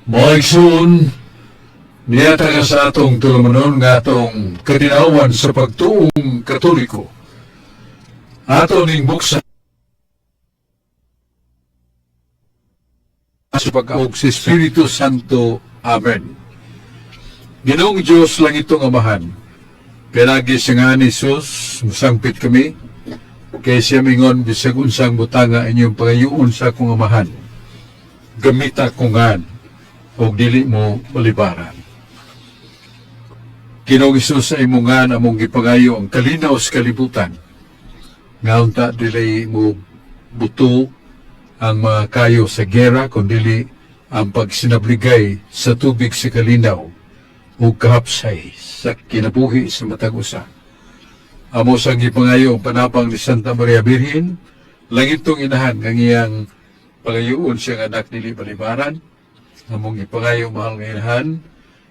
Mga igsoon, niyata nga sa atong tulumanon nga atong katinawan sa pagtuong Katoliko. Ato ning buksan sa pag sa Espiritu Santo. Amen. Ginoong Diyos, langitong Amahan, pinagi sa nga ni Jesus, musangpit kami, kay siya mingon, bisag unsang butanga inyong pangayuon sa akong Amahan, gamita ko ngan, o dili mo balibaran. Ginoong Hesus, sa imong ngan among gipangayo ang kalinaw sa kalibutan. Nga unta dili mo buto ang mga kayo sa gera, kundili ang pagsinabligay sa tubig sa kalinaw ug kahapsay sa kinabuhi sa matag usa. Amo sang gipangayo ang panabang ni Santa Maria Birhen, langitong inahan, nga iyang pangayuon siyang anak dili balibaran. Among ipangayo, mahal nga inahan,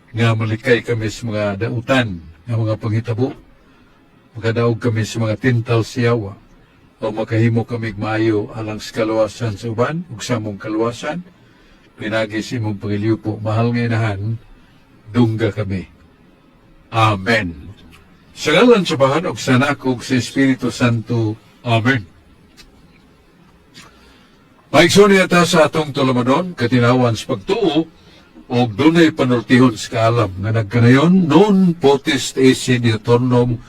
nga malikay kami sa mga dautan nga mga panghitabo, makadaog kami sa mga tintal sa yawa, o makahimo kami maayo alang sa kaluwasan sa uban ug sa among kaluwasan pinagi sa imong pangiliupo. Mahal nga inahan, dungga kami. Amen. Sa ngalan sa Amahan ug sa Anak ug sa Espiritu Santo. Amen. Maigsoon, ta sa atong tulumanon, katinawan sa pagtuo, og dunay panultihon sa kaalam nga nagkanayon, non potest esse in aeternum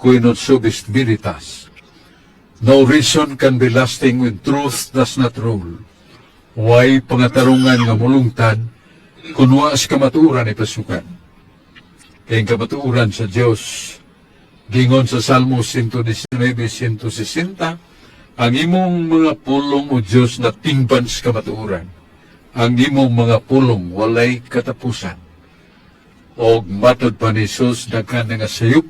qui non subest veritas. No reason can be lasting when truth does not rule. Way pangatarungan nga mulungtad kung wa sa kamatuoran ipasukan. Kay ang kamatuoran sa Dios, gingon sa Salmo 119, 160, "Ang imong mga pulong, o Diyos, na tingban sa kamatuoran. Ang imong mga pulong walay katapusan." Og matod pa ni Jesus, daghan na nga sayop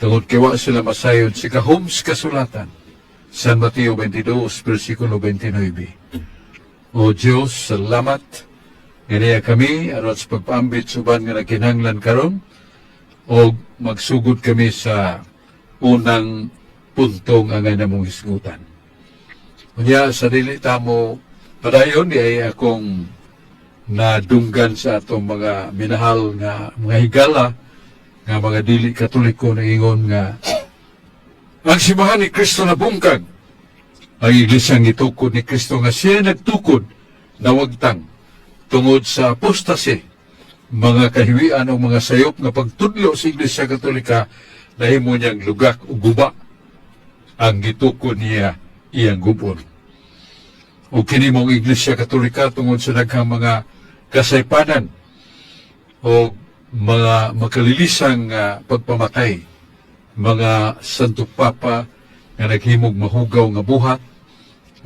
tungod kay wa sila masayod sa gahom sa kasulatan. San Mateo 22, versikulo 29. O Diyos, salamat nga niya kami aron sa pagpaambit sa uban nga nagkinahanglan karon, og magsugod kami sa unang puntong angay namong hisgutan. Unya, sa dili ta mo padayon, di ay akong nadunggan sa atong mga minahal nga mga higala nga mga dili Katoliko na ingon nga ang simbahan ni Kristo na bungkag, ang iglesia gitukod ni Kristo nga siya nagtukod nawagtang tungod sa apostasy, mga kahiwian o mga sayop nga pagtudlo sa Iglesia Katolika, nahimo niyang lugak o guba ang gitukod niya iyang gubon. O kini mong Iglesia Katolika, tungod sa daghang mga kasaypanan o mga makalilisang pagpamatay, mga Santo Papa nga naghimog mahugaw nga buhat,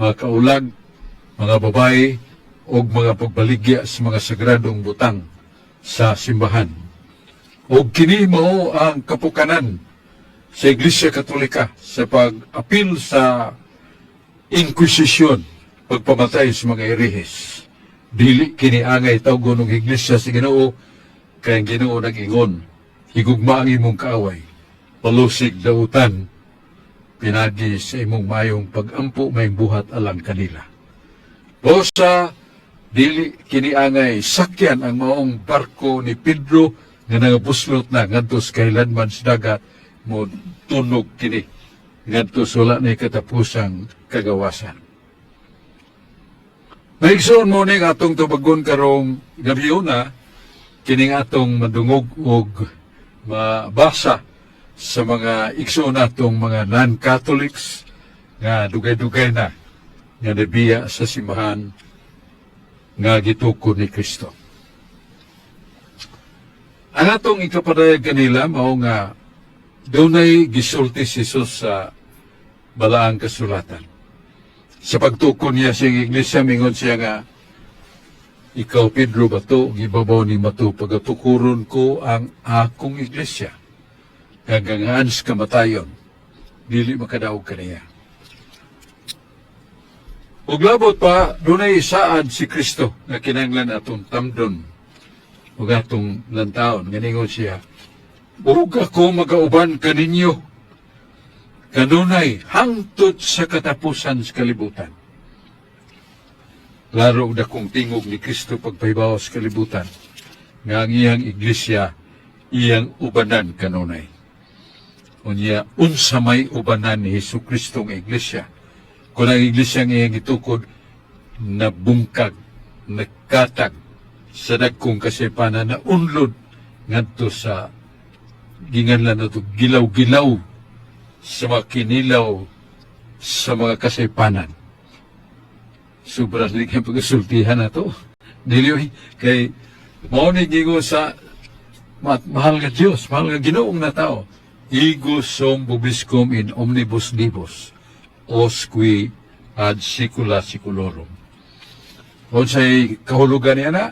mga kaulag, mga babae, o mga pagbaligya sa mga sagradong butang sa simbahan. O kini mao ang kapukanan sa Iglesia Katolika sa pag-apil sa Inquisition, pagpamatay sa mga erehes. Dili kini angay tawgon ng Iglesia sa Ginoo, kay ang Ginoo nag-ingon, "Higugma ang imong kaaway, palusig dautan, pinagi sa imong mayong pag-ampo may buhat alang kanila." Bosa, dili kini angay sakyan ang maong barko ni Pedro nga nangabuslot na ngadto sa kahilanman sa dagat, mo tunog kini ngadto sa wala na katapusang kagawasan. Maigsoon, mo ning atong tubagon karong gabiuna, kining atong madungog og mabasa sa mga igsoon natong mga non-Catholics nga dugay-dugay na nga nabiya sa simbahan nga gitukod ni Kristo. Ang atong ikapadayag kanila mao nga dunay gisulti si Jesus sa balaang kasulatan. Sa pagtukod niya sa iglesia, mingon siya nga, "Ikaw Pedro, bato, gibabaw ni mato pagatukuron ko ang akong iglesia. Hanggang sa kamatayon, dili makadaog kaniya." Ug labot pa, dunay saad si Kristo nga kinahanglan atong tamdon ug atong lantawon. Nga ningon siya, "Ug ako magauban kaninyo kanunay hangtod sa katapusan sa kalibutan." Klaro og dakong tingog ni Kristo pagpahibaw sa kalibutan nga ang iyang iglesia iyang ubanan kanunay. Unya, unsa may ubanan ni Hesus Kristo nga iglesia? Kung ang iglesia nga iyang gitukod nabungkag, nagkatag sa dagkong kasaypanan, na unlod ngadto sa ginganlan nato gilaw-gilaw sa mga kinilaw sa mga kasaypanan. Sobra ni kay pagkasultihan na to. Dili oy, kay mao ni giingon sa mahal nga Dios, mahal nga Ginoong na tao. "Ego sum vobiscum in omnibus diebus, usque ad saecula saeculorum." Unsay kahulugan niya na?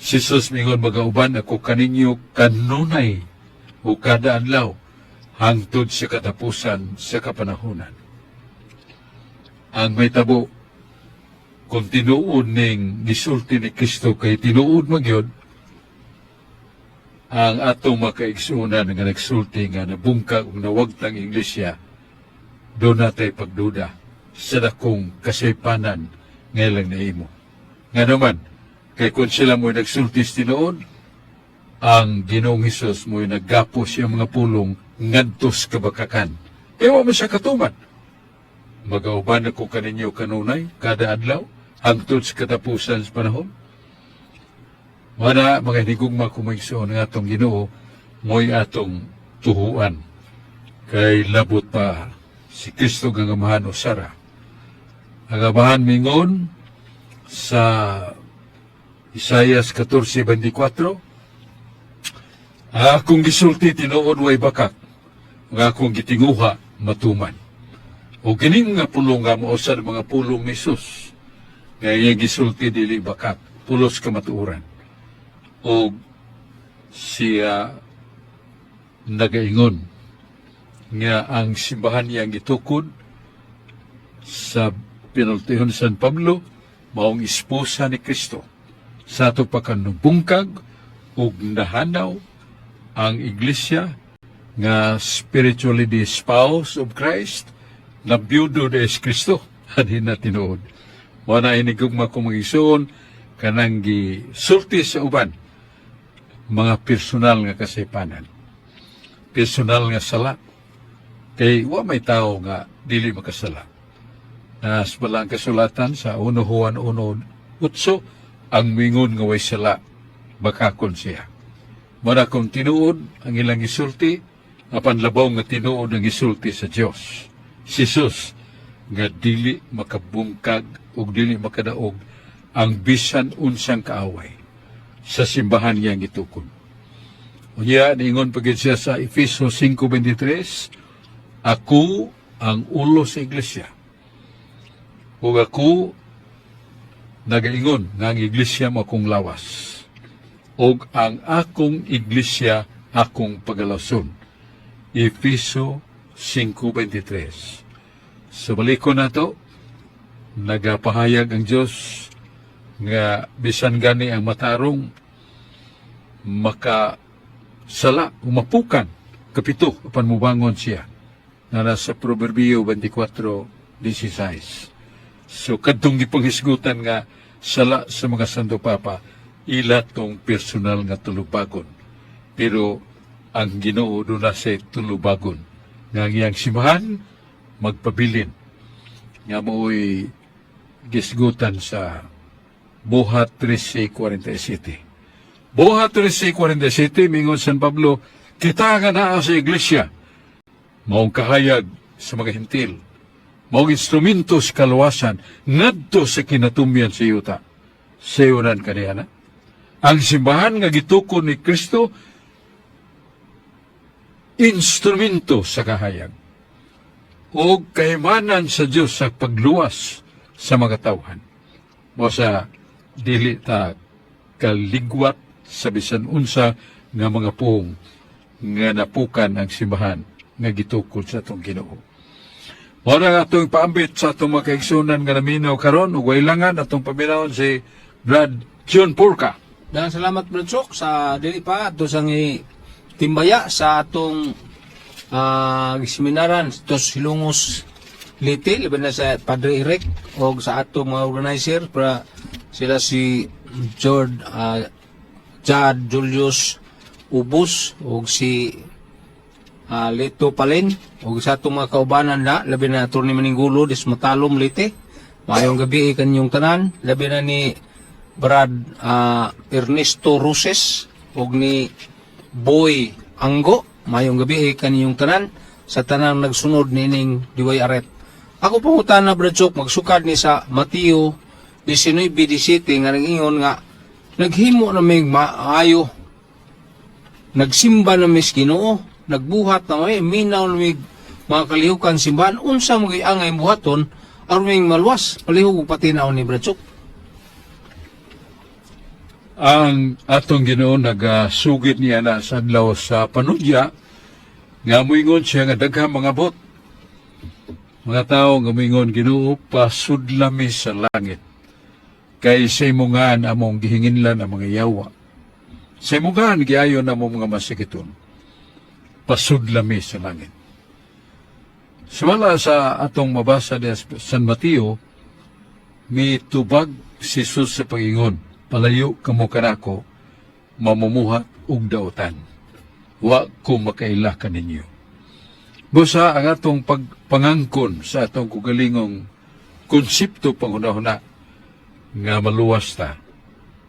Si Jesus mingon, "Magauban ako kaninyo kanunay o kada adlaw hangtod sa katapusan sa kapanahonan." Ang may tabo kung tinuod ning gisulti ni Kristo, kay tinuod magyod ang atong makaigsuonan nga nagsulti nga nabungkag ug nawagtang iglesia, do natay pagduda sa dakong kasaypanan nga ilang nahimo. Nga naman, kay kung sila mo'y nagsulti sa tinuod, ang Ginoong Hesus mo'y naggapos siyang mga pulong ngadto sa kabakakan. Kaya wa man siya katuman. "Magauban ako kaninyo kanunay, kada adlaw, hangtod sa katapusan sa panahon." Mana mga hinigugma ko mga nga atong Ginoo mo'y atong tuhuan. Kay labot pa si Kristo nga Amahan o Sara. Ang Amahan mingon sa Isayas 14:24, "Ang akong gisulti tinuod, way bakak, ang akong gitinguha matuman." O kining nga pulong nga mao sa mga pulong ni Jesus nga iyang gisulti dili bakak, pulos kamatuoran. O siya nagaingon nga ang simbahan niyang gitukod sa pinultihon San Pablo maong esposa ni Kristo. Sa ato pa kanubungkag ug nahanaw ang iglesia nga spiritually the spouse of Christ, nabiyudo de Kristo adhin na tinuod. Wala inigugma ko mga igsoon, kanang gisulti sa uban, mga personal nga kasaypanan, personal nga sala, kay wa may tao nga dili makasala. Nas ang kasulatan sa 1 Juan 1:8, ang mingon nga way sala, bakakon siya. Mara kung tinuod ang ilang gisulti, apan labaw nga tinuod ang gisulti sa Dios. Si Jesus nga dili makabungkag ug dili makadaog ang bisan unsang kaaway sa simbahan niyang gitukod. Unya, niingon pa gyud siya sa Efeso 5:23, "Ako ang ulo sa iglesia. Ug ako nagaingon nga ang iglesia mo akong lawas. Ug ang akong iglesia akong pagalawson." Efeso 5:23. So balikon nato, nagapahayag ang Dios nga bisan gani ang matarong maka sala, umapukan kapito apan mubangon siya, na nasa Proverbio 24:16. So kadtong gipanghisgutan nga sala sa mga Santo Papa, ila tong personal nga tulubagon. Pero ang Ginoo duna sa tulubagon nga ang iyang simbahan magpabilin nga mao'y gisgutan sa Buhat 13:47. Buhat 13:47, mingon San Pablo, kita nga naa sa iglesia, maong kahayag sa mga Hentil, maong instrumento sa kaluwasan, ngadto sa kinatumyan sa yuta. Sayunan kaniya na. Ang simbahan nga gitukod ni Kristo, instrumento sa kahayag o kahimanan sa Diyos sa pagluwas sa mga tawhan. O sa dili ta kaligwat sa bisan unsa nga mga puong nga napukan ang simbahan nga gitukod sa atong Ginoo. Mao na atong paambit sa atong mga kaigsunan nga naminaw karon ug wailangan atong paminawon si Brad John Purka. Daghang salamat, Brad Sok, sa dili pa ato sang timbaya sa atong seminaran tos Hilongos. Leyte, labi na sa Padre Eric og sa atong mga organizer para sila si George Jad Julius Ubus og si Lito Palin og sa atong mga kaubanan na, labi na Atty. Maninggulo des Matalom, Leyte. Maayong gabi kanyong tanan, labi na ni Brad Ernesto Roses og ni Boy Anggo. Maayong gabi kanyong tanan sa tanang nagsunod nining DYRF. Ako pangutana, Brad Chok, magsukad ni sa Mateo 19:17 nga nag-ingon nga naghimo na mig maayo, nagsimba na mis Ginoo, nagbuhat na may minaw na mig mga kalihukan simbahan, unsa mo angay buhaton aron ming maluwas? Palihog og patinaw ni Brad Chok. Ang atong Ginoo nagasugid niya na sa adlaw sa panudya nga moingon siya nga daghang mga bot. Mga tao nga moingon, "Ginoo, pasudlami sa langit. Kay sa imong ngan among gihinginlan ang mga yawa. Sa imong ngan giayon among mga masakiton. Pasudlami sa langit." Sumala sa atong mabasa di San Mateo, mitubag si Jesus sa pagingon, "Palayo kamo kanako, mamumuhat ug dautan. Wa ko makaila kaninyo." Busa ang atong pagpangangkon sa atong kugalingong konsepto panghunahuna nga maluwas ta.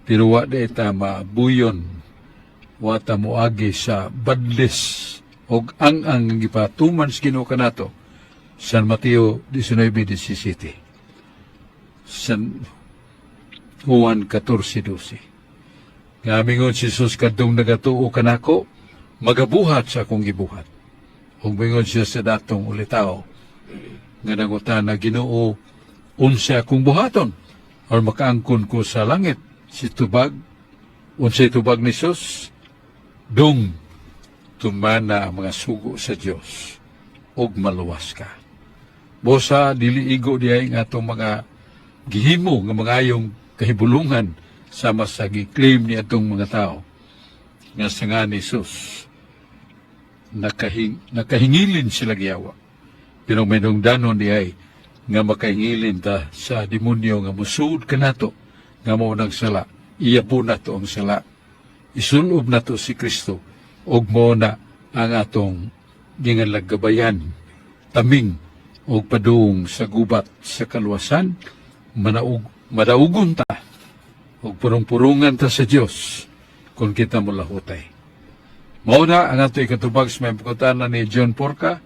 Pero wa di ta mabuyon, wa ta moagi sa badlis og ang gipatuman sa Ginoo kanato. San Mateo 19:17. San Juan 14:12. Nga mingon si Jesus, "Kadtong nagatuo kanako, magabuhat sa akong gibuhat." Ug mingon siya sa datong ulitawo nga nangutana, "Ginoo, unsa akong buhaton or makaangkon ko sa langit?" Si tubag, unsay tubag ni Jesus? "Dong tumana ang mga sugo sa Dios ug maluwas ka." Busa dili igo diay nga atong mga gihimo nga mga ayong kahibulungan sama sa gi-claim ni atong mga tao nga sa nga ni Jesus nakahingilin sila giyawa. Pero may danon di ay nga makahingilin ta sa demonyo nga musuod kanato nga mao nang sala. Iya po nato ang sala. Isulob nato si Kristo ug mo na ang atong gingalagabayan taming og padung sa gubat sa kaluwasan, manaug madaugon ta ug purong-purungan ta sa Dios kung kita molahutay. Mao na ang ato ikatubag sa may pagkutana ni John Porca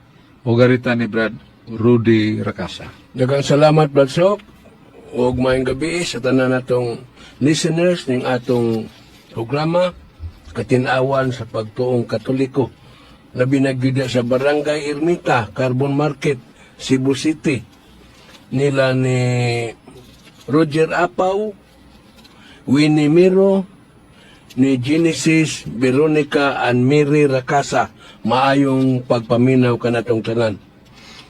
o garita ni Brad Rudy Rakasa. Daghang salamat, Brad Sok. Ug maayong gabi sa tanan natong listeners ning atong programa Katinawan sa Pagtuong Katoliko. Labi na gyud sa Barangay Ermita, Carbon Market, Cebu City. Nila ni Roger Apaw, Winnie Miro, ni Genesis, Veronica, and Mary Rakasa. Maayong pagpaminaw kanatong tanan.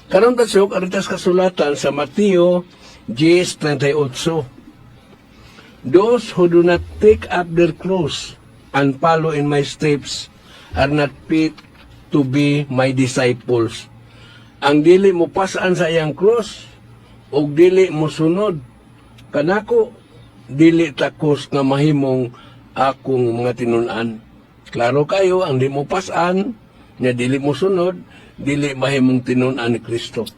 Karon, Brad Sok, aritas kasulatan sa Mateo 10:38. "Those who do not take up their cross and follow in my steps are not fit to be my disciples." Ang dili mo pasaan sa iyang cross ug dili mo sunod kanako, dili takos nga mahimong akong mga tinun-an. Klaro kayo, ang di mo pasan, nga dili mo sunod, dili mahimong tinun-an ni Kristo.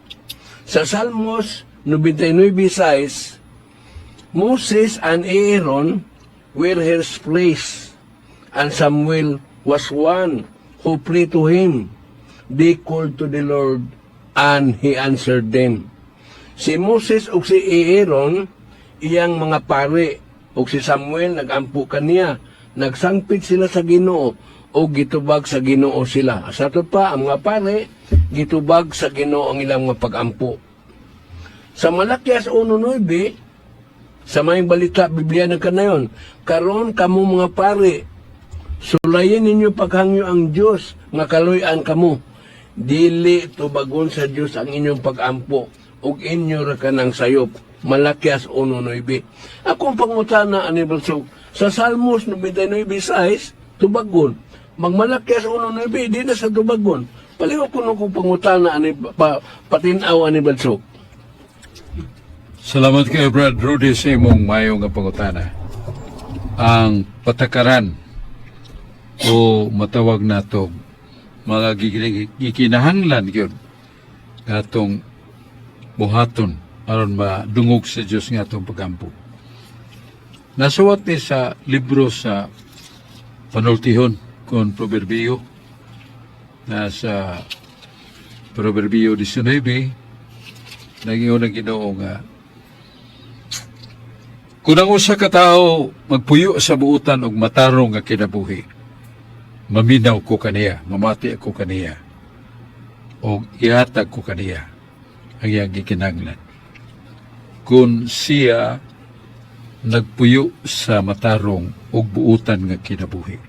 Sa Salmos 99:6, "Moses and Aaron were his priests, and Samuel was one who prayed to him. They called to the Lord, and he answered them." Si Moses ug si Aaron, iyang mga pare, ug si Samuel nagampo kaniya, nagsangpit sila sa Ginoo ug gitubag sa Ginoo sila. Sa ato pa, ang mga pare, gitubag sa Ginoo ang ilang mga pagampo. Sa Malakias 1:9, sa may balita Biblia ng kanayon, "Karon kamo mga pare, sulayin ninyo paghangyo ang Dios nga kaluy-an kamo. Dili tubagon sa Dios ang inyong pagampo ug inyo ra kanang sayop." Malakias 1:9. Akong pangutana ani, Brad Sok, sa Salmos 99:6 tubagon. Mag Malakias 1:9, di na sa tubagon. Palihog kuno kong pangutana ani pa, patinaw ani, Brad Sok. Salamat kay Brad Rudy sa imong mayo nga pangutana. Ang patakaran o matawag nato mga gikinahanglan gyud atong buhaton aron madungog sa Dios nga atong pagampo. Nasuwat ni sa libro sa Panultihon kon Proverbio, nasa Proverbio 19, nangingon ang Ginoo nga kung ang usa ka tawo magpuyo sa buutan og matarong nga kinabuhi, maminaw ko kaniya, mamati ako kaniya, og ihatag ko kaniya ang iyang gikinahanglan. Kung siya nagpuyo sa matarong og buutan nga kinabuhi.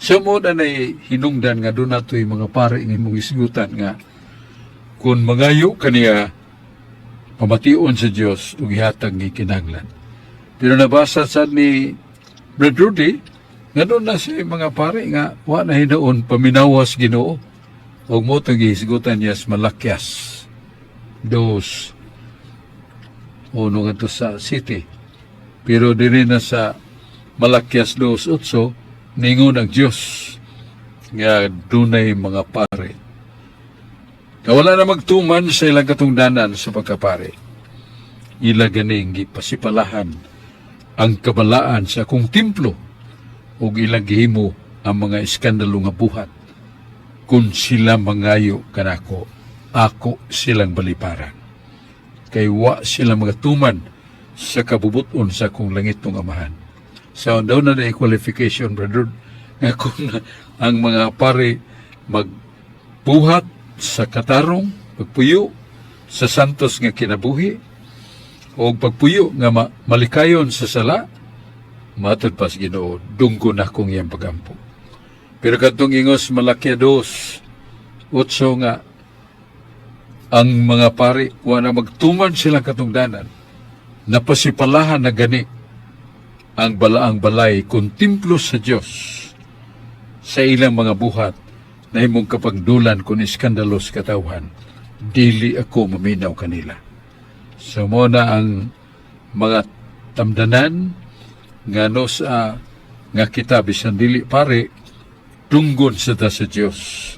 So mo na nay hinungdan nga doon nato'y mga pare nga imong isgutan nga kung mangayo kaniya, pamation sa Dios ug ihatag nga kinahanglan. Pero nabasa sad ni Brad Rudy nga doon na siya mga pare nga wa na hinuon paminawas Ginoo ug mo tong gihisgutan niya sa Malakias 2:1 ngadto sa 7. Pero diri na sa Malakias 2:8, ningon ang Dios nga dunay mga pare nga wala na magtuman sa ilang katungdanan sa pagkapare. Ila ganing gipasipalahan ang kabalaan sa akong templo ug ilang gihimo ang mga iskandalo nga buhat. Kung sila mangayo kanako, ako silang baliparan. Kay wa sila magatuman sa kabubuton sa akong langitnong Amahan. So, daw na na qualification, brother, nga kung ang mga pare magbuhat sa katarong, pagpuyo sa santos nga kinabuhi, o pagpuyo nga malikayon sa sala, matod pa sa Ginoo, dunggo na kong iyang pagampo. Pero kadtong ingos Malakia 2:8 nga ang mga pari wa na magtuman silang katungdanan, napasipalahan na gani ang balaang balay kung templo sa Dios sa ilang mga buhat na imong kapagdulan kung iskandalo sa katawhan, dili ako maminaw kanila. So mo na ang mga tamdanan nga no sa nga kita bisan dili pare, dunggon sa ta sa Dios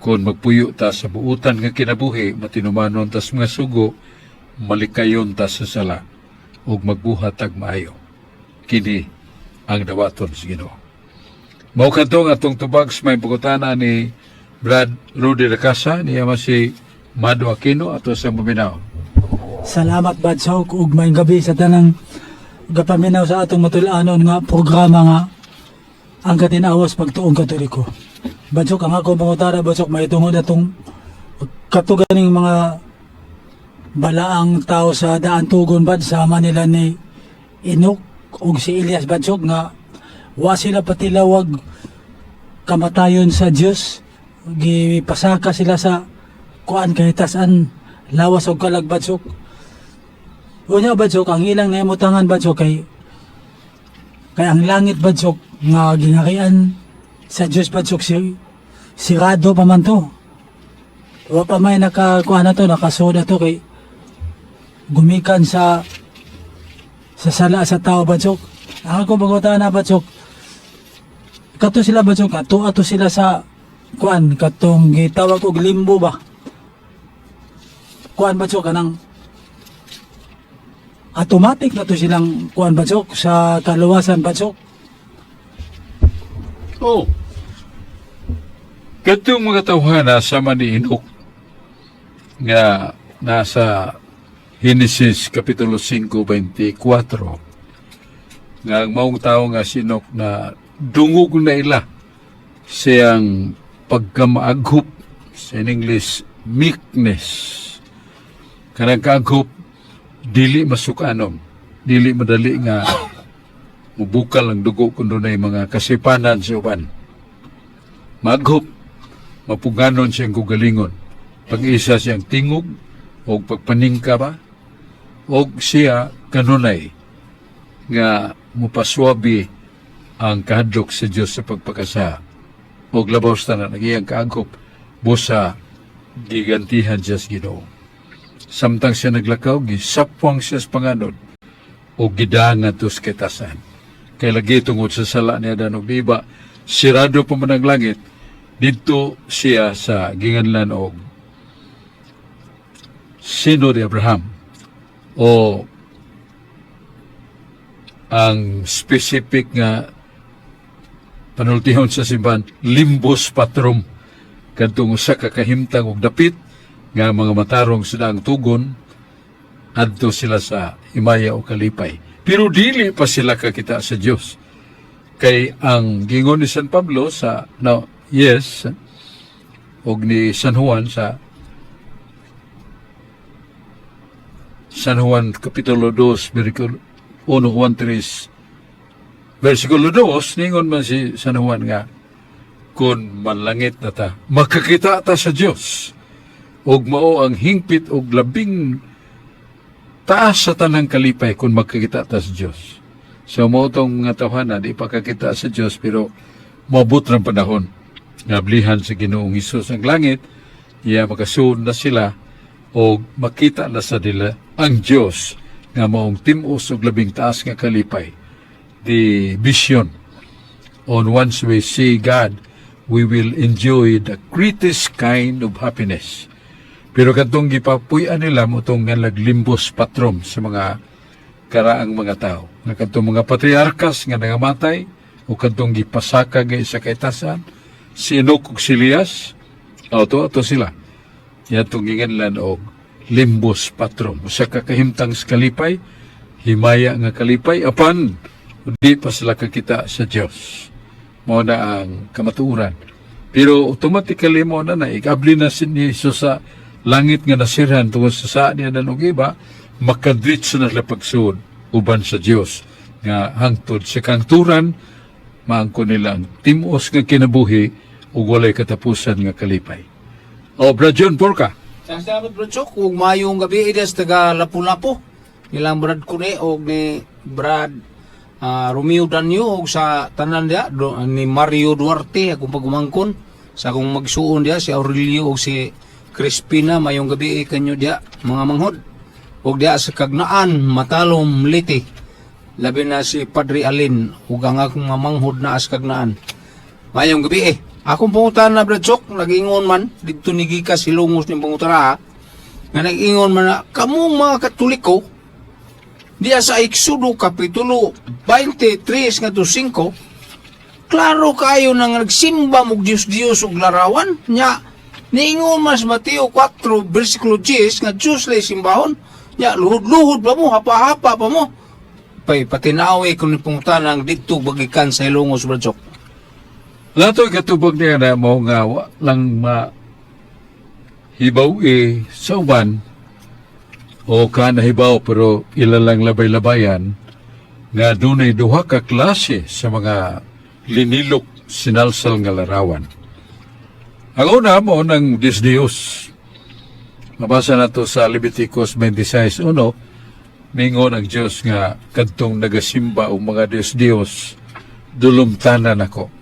kung magpuyo ta sa buutan nga kinabuhi, matinumanon tas mga sugo, malikayon ta sa sala ug magbuhat tag maayo. Kini ang dawaton sa Ginoo. Mao kadto nga atong tubag sa may pangutana ni Brad Rudy Lacasa. Niya man si Mado Aquino ato sa maminaw. Salamat, Badsok, ug maayong gabi sa tanang gapaminaw sa atong matul-anon nga programa nga Ang Katinawas Pagtuong Katoliko. Badsok, ang ako pangutana, Badsok, mahitungod atong katuganing mga balaang tao sa Daan Tugon, bad, sama nila ni Enoch ug si Elias, Badsok, nga wa sila patilawag kamatayon sa Dios, gipasaka sila sa kuan kahitasan lawas og kalag, Badsok. Unya, Badsok, ang ilang naimutangan, Badsok, kay kay ang langit, Badsok, nga gingharian sa Dios, Badsok, si sirado pa man to. Wa pa may nakakuha na to, nakasuod na to kay gumikan sa sala sa tao, Badsok. Ang ako pangutana, Badsok, kato sila, Badsok, kato ato sila sa kuan katong gitawag og limbo ba? Kuan, Badsok, kanang automatic na to silang kuan, Badsok, sa kaluwasan, Badsok? Oh. Kadtong mga tawhana sama ni Enoch nga nasa Genesis Kapitulo 5:24 nga ang maong tao nga si Enoch na dungog na ila siyang pagkamaaghop, sa in English meekness, kanang kaaghop, dili masukanon, dili madali nga mubukal ang dugo kung dunay mga kasipanan sa uban, maaghop, mapuganon siyang kugalingon, pag-isa siyang tingog o pagpaningka ba, o siya kanunay nga mupaswabi ang kahadlok sa Dios sa pagpakasa og labaw sa tanan ang iyang kaaghop. Busa gigantihan siya sa Ginoo. Samtang siya naglakaw, gisapwang siya sa panganod o gidangan to sa kitasan. Kay lagi tungod sa sala ni Adan ug Eva, sirado pa man ang langit, didto siya sa ginganlan og sino ni Abraham o ang specific nga panultihon sa simbahan, limbus patrum, kadtong usa ka kahimtang og dapit nga mga matarong sila ang tugon, adto sila sa himaya o kalipay, pero dili pa sila kakita sa Dios, kay ang gingon ni San Pablo sa, no, yes, og ni San Juan sa San Juan Kapitulo 2, versikulo 1, Juan 3, versikulo 2, ningon man si San Juan nga kung manlangit na ta, makakita ta sa Dios ug mao ang hingpit og labing taas sa tanang kalipay kung magkakita ta sa Dios. So mao tong mga tawhana di pa kakita sa Dios, pero moabot ng panahon nga ablihan sa Ginoong Hesus ang langit, iya makasuod na sila o makita na sa nila ang Dios nga maong tim-os og labing taas nga kalipay. The vision on once we see God, we will enjoy the greatest kind of happiness. Pero kadtong gipapuy-an nila mo tong nga naglimbus patrum sa mga karaang mga tao. Nga kadtong mga patriarkas nga nangamatay o kadtong gipasaka nga isa ka itasan, si Enoch ug si Elias, ato ato sila. Yatong ginganlan og limbus patrum. Usa ka kahimtang sa kalipay, himaya nga kalipay, apan di pa sila kakita sa Dios. Mao na ang kamatuoran. Pero automatically mo na na ikabli na si ni Jesus sa langit nga nasirhan tungod sa saa niya og iba, makadritso na sila pagsuod uban sa Dios nga hangtod sa kangturan maangko nila ang tim-os nga kinabuhi ug walay katapusan nga kalipay. O, Brad John Porca. Salamat, Brad Chok, ug maayong gabi idas taga Lapu-Lapu. Nilang Brad Kune og ni Brad Romeo Danyo og sa tanan diya ni Mario Duarte, akong pagumangkon, sa akong magsuon diya si Aurelio og si Crispina, maayong gabi kanyo diya mga manghod. Og diya sa Kagnaan, Matalom, Leyte. Labi na si Padre Alin ug ang akong mga manghod na as Kagnaan. Maayong gabi eh. Akong pangutana, Brad Chok, nag-ingon man, dito ni Gika Silungos ni pangutana ha, nga nag-ingon man na, kamong mga Katoliko, diya sa Exodo Kapitulo 23 nga to 5, klaro kayo nang nagsimba mo Diyos Diyos ug larawan, nya, niingon man sa Mateo 4, versikulo 10, nga Diyos lay simbahon, nya, luhod-luhod pa mo, hapa-hapa pa mo. Pay, patinawi kung ni pangutana ang dito bagikan sa Ilongos, Brad Chok. Lato katubag niya na mo nga wa lang ma hibaw eh sa uban o ka nahibaw pero ila lang labay-labayan nga dunay duha ka klase sa mga linilok sinalsal nga larawan. Ang una mo ng Diyos Diyos. Mabasa na to sa Leviticus 26:1, mingon ang Diyos nga kadtong nagasimba og mga Diyos Diyos, dulumtanan ako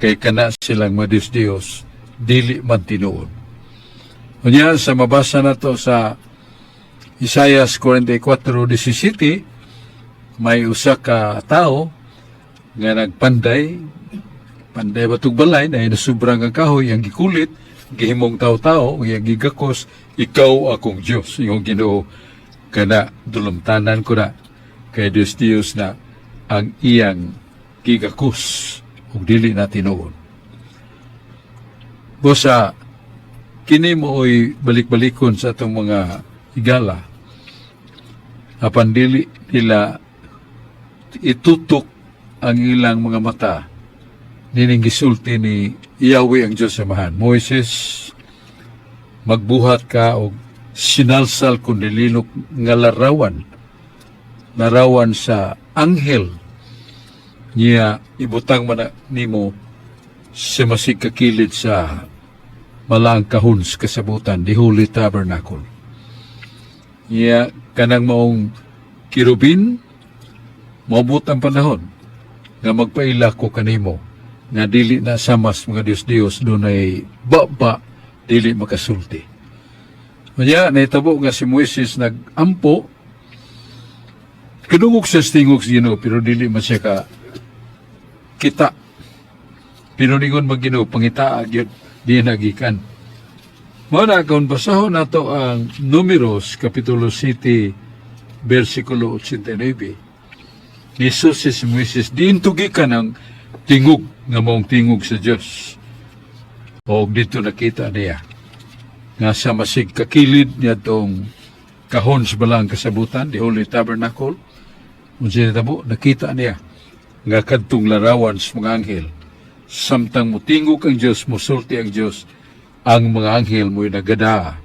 kay kana silang mga Diyos Diyos dili man tinuod. Unya sa mabasa na to sa Isaias 44:17, may usa ka tao nga nagpanday panday batog balay na nasubrang ang kahoy, ang gikulit, gihimong tao-tao, ang gigakos, "Ikaw akong Diyos," yung Ginoo, kana dulumtanan ko na kay Diyos Diyos na ang iyang gigakos ug dili na tinuod. Busa kini mooy balik-balikon sa atong mga higala apan dili nila itutok ang ilang mga mata nining gisulti ni Yahweh ang Diyos Amahan. "Moises, magbuhat ka og sinalsal kun nilinok nga larawan, larawan sa anghel niya, ibutang man na nimo sa masig kakilid sa malaang kahon sa kasabutan, the Holy Tabernacle. Niya kanang maong kirubin, moabot ang panahon nga magpaila ko kanimo nga dili na samas mga Diyos Diyos, dunay baba." Dili makasulti. Unya, nahitabo nga si Moises nagampo, kadungog sa tingog sa Ginoo, pero dili man siya ka kita. Pero ningon man Ginoo, pangitaa gyud diin nagikan. Mao na kung basahon nato ang Numeros Kapitulo 7 versikulo 89. Jesus si Moises diin tugikan ang tingog nga maong tingog sa Dios. O dito nakita niya nga sa masig kakilid niya tong kahon sa balaang kasabutan, the Holy Tabernacle. Unsa nitabo, nakita niya nga kadtong larawan sa mga anghel. Samtang mutingog ang Dios, musulti ang Dios, ang mga anghel mo'y nagada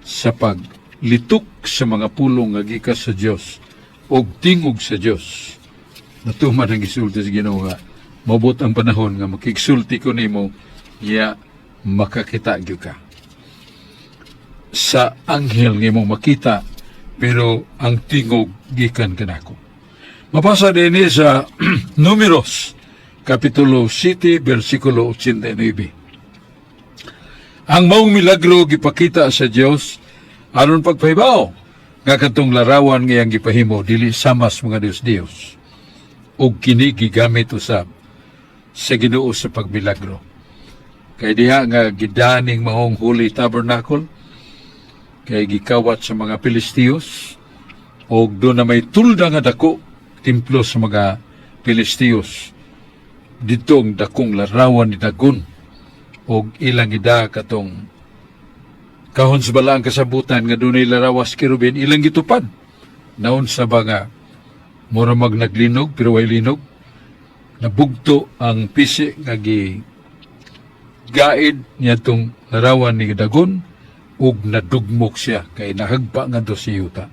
sa paglitok sa mga pulong nga gikas sa Dios og tingog sa Dios. Natuman ang gisulti sa Ginoo nga mabot ang panahon nga makigsulti ko nimo ya makakita gyud ka sa anghel nga imong makita, pero ang tingog gikan kanako. Mabasa din sa Numeros Kapitulo 7 versikulo 89. Ang maong milagro gipakita sa Dios aron pagpahibaw nga kadtong larawan nga iyang gipahimo dili samas mga Dios-Dios ug kini gigamit usab sa Ginoo sa pagmilagro. Kay diha nga gidaning maong Holy Tabernacle kay gikawat sa mga Pilistiyos og doon na may tulda nga dako, templo sa mga Pilistiyos. Dito ang dakong larawan ni Dagon og ilang ida katong kahon sa balaang kasabutan nga dunay larawas kerubin, ilang gitupad. Naon sa ba nga mura mag naglinog pero way linog, nabugto ang pisi nga gi gaid niya tong larawan ni Dagon ug nadugmok siya kay nahagpa ngadto sa yuta.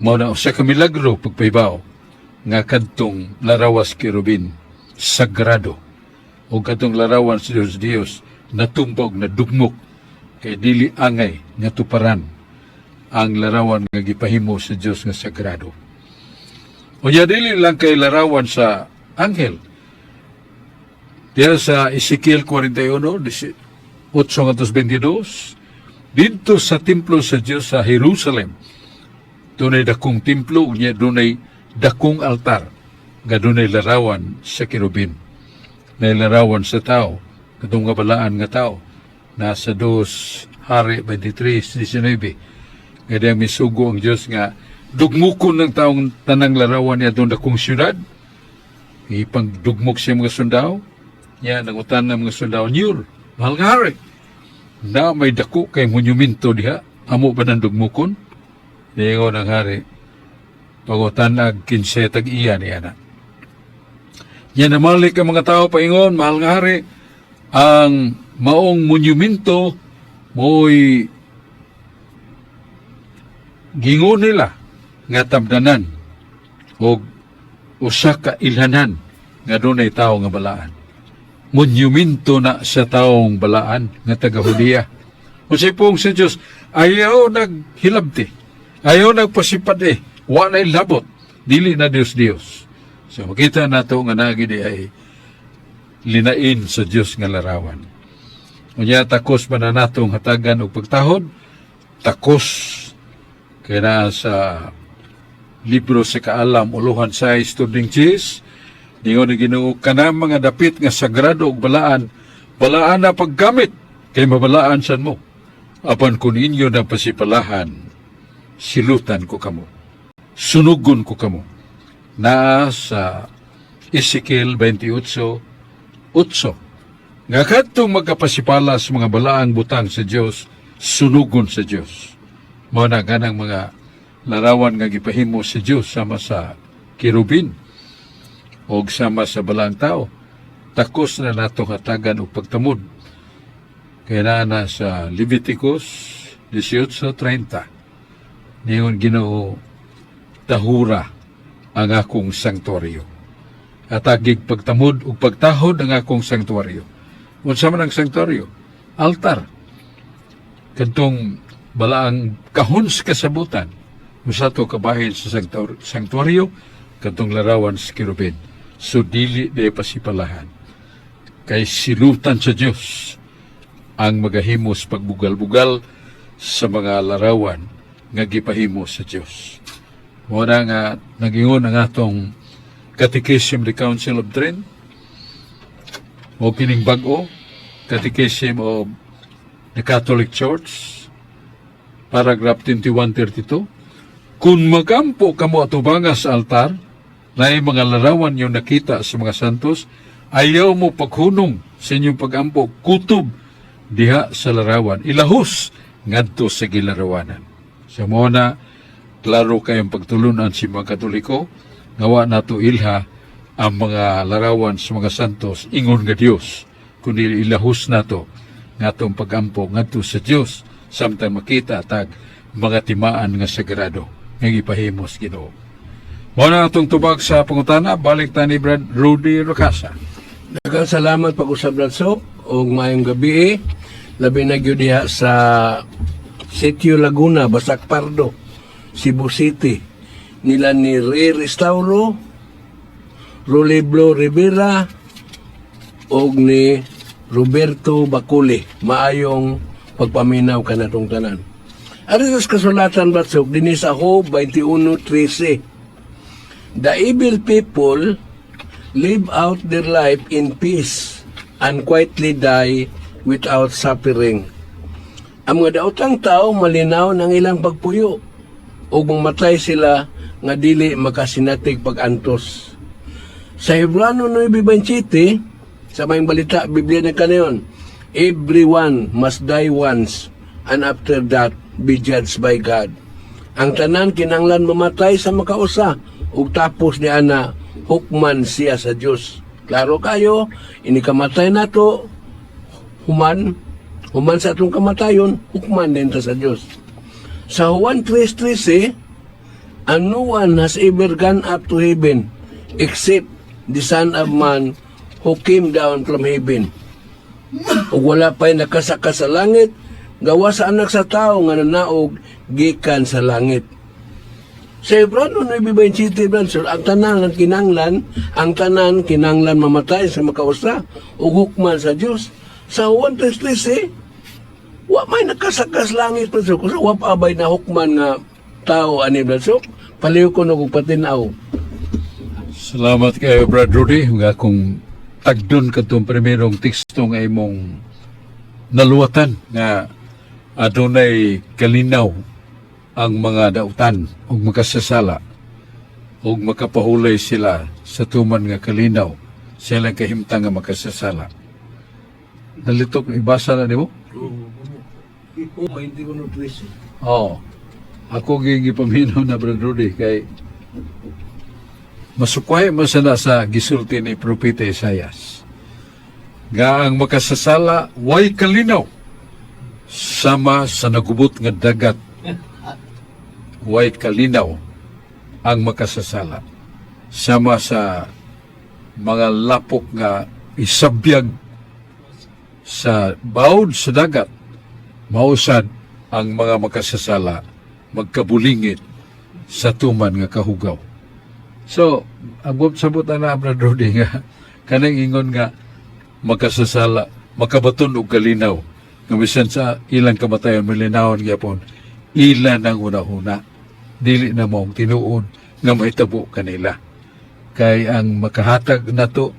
Mao na usa ka milagro pagpahibaw nga kadtong larawas kerubin sagrado ug kadtong larawan sa Dios Dios natumba ug nadugmok kay dili angay nga tuparan ang larawan nga gipahimo sa Dios nga sagrado. Unya dili lang kay larawan sa anghel. Diya sa Ezekiel 41, 8:22, didto sa templo sa Dios sa Jerusalem, dunay dakong templo, unya dunay dakong altar, nga dunay larawan sa kerubin. Nay larawan sa tao, katong kabalaan nga tao, nasa 2 Hari 23:19. Nga diyang misugo ang Dios nga dugmukon ng taong tanang larawan niya doon dakong syudad. Ipang dugmok siya mga sundao. Niya, nangutan ng mga sundao, "Nyur, mahal nga hari, na may dako kay monumento diha, amo ba ng dugmukon?" Niingon ang hari, "Pangutan ag 15 tag iya niya na." Niya namalik ang mga tao paingon, "Mahal nga hari, ang maong monumento mo'y gingon nila nga tabdanan og usa ka ilhanan nga dunay tawo nga balaan. Monumento na sa taong balaan nga taga Judea." Unsay pong sa Diyos, ayaw naghilabti, ayaw nagpasipad eh, wa na'y labot, dili na Dios Dios. So makita nato nga nagi di ay linain sa Dios nga larawan. Unya takos man na natong hatagan og pagtahod, takos kay naa sa libro sa Kaalam uluhan sa studing cheese. Ningon ang Ginoo, kanang mga dapit nga sagrado ug balaan, balaan na paggamit kay mabalaan sad mo. Apan kung inyo na pasipalahan, silutan ko kamo. Sunugon ko kamo. Naa sa Ezekiel 28:8. Nga kadtong magkapasipala sa mga balaang butang sa Dios, sunugon sa Dios. Mao na ganang mga larawan nga gipahimo sa Dios sama sa kerubin og sama sa balaang tao. Takos na nato hatagan og pagtamod. Kaya naa na sa Leviticus 18:30. Ningon Ginoo, tahura ang akong sanktuaryo. At agig pagtamod ug pagtahod ang akong sanktuaryo. Unsa man ang sanktuaryo? Altar. Kadtong balaang kahon sa kasabutan. Usa to kabahin sa sanktuaryo, kadtong larawan sa kerubin. So dili di pasipalahan. Kay silutan sa Dios ang magahimos pagbugal-bugal sa mga larawan nga gipahimo sa Dios. Mao na nga nagingon ang atong Catechism of the Council of Trent o kining bag-o Catechism of the Catholic Church, paragraph 2132, "Kung magampo kamo atubanga sa altar, naay mga larawan yung nakita sa mga santos, ayaw mo paghunong sa inyong pagampo, kutob diha sa larawan, ilahos ngadto sa gilarawanan." Sa mao na, klaro kayong pagtulunan si mga Katoliko, nga wa nato ilha ang mga larawan sa mga santos ingon nga Dios, kundi ilahos nato ngatong pagampo ngadto sa Dios samtang makita tag mga timaan nga sagrado nga gipahimos Ginoo. Mao na atong tubag sa pangutana, balik ta ni Brad Rudy Rocasa. Daghang salamat pag-usab, Ladsok, ug maayong gabi, labi na gyud diha sa Sitio Laguna, Basak Pardo, Cebu City. Nila ni Ray Restauro, Roleblo Rivera ug ni Roberto Baculi. Maayong pagpaminaw kanatong tanan. Ari sa kasulatan, Batsok, dinhi sa Job 21:13. "The evil people live out their life in peace and quietly die without suffering." Ang mga daotang tao malinaw ng ilang pagpuyo ug mamatay sila nga dili makasinatig pag-antos. Sa Hebrano 9:27, sa Maayong Balita, Biblia na kanayon, "Everyone must die once and after that be judged by God." Ang tanan kinanglan mamatay sa makausa ug tapos ni ana hukman siya sa Dios. Klaro kayo, inikamatay nato, human human sa atong kamatayon, hukman din ta sa Dios. Sa Juan 3:13, "And no one has ever gone up to heaven except the Son of Man who came down from heaven." Ug wala pa'y nakasaka sa langit, gawas sa Anak sa Tao nga nanaog gikan sa langit. Sa Hebrano 9:27, Brother, ang tanan kinanglan mamatay sa makausa ug hukman sa Dios. Sa Juan 3:13, wa may nakasaka sa langit, Brother. Kung wa pa abay na hukman nga tao ani, Brother, paliw ko og patinaw. Salamat kayo, Brad Rudy, nga kung tagdon kadtong primerong teksto nga imong naluwatan nga adunay kalinaw ang mga dautan ug makasasala ug makapahulay sila sa tuman nga kalinaw sa ilang kahimtang nga makasasala. Nalitok, ibasa na nimo? Oh, 21:13. Oo. Ako gipaminaw na, Brad Rudy, kay masukway mo sana sa gisulti ni Propeta Isayas nga ang makasasala way kalinaw sama sa nagubot nga dagat. Way kalinaw ang makasasala sama sa mga lapok nga isabyag sa bawd sa dagat, mausad ang mga makasasala magkabulingit sa tuman nga kahugaw. So, ang sabot na, Brad Rudy, nga kanang ingon nga makasasala makabaton og kalinaw nga bisan sa ilang kamatayon malinawon gyapon ila nang una-una, dili na maong tinuod nga mahitabo kanila, kay ang makahatag nato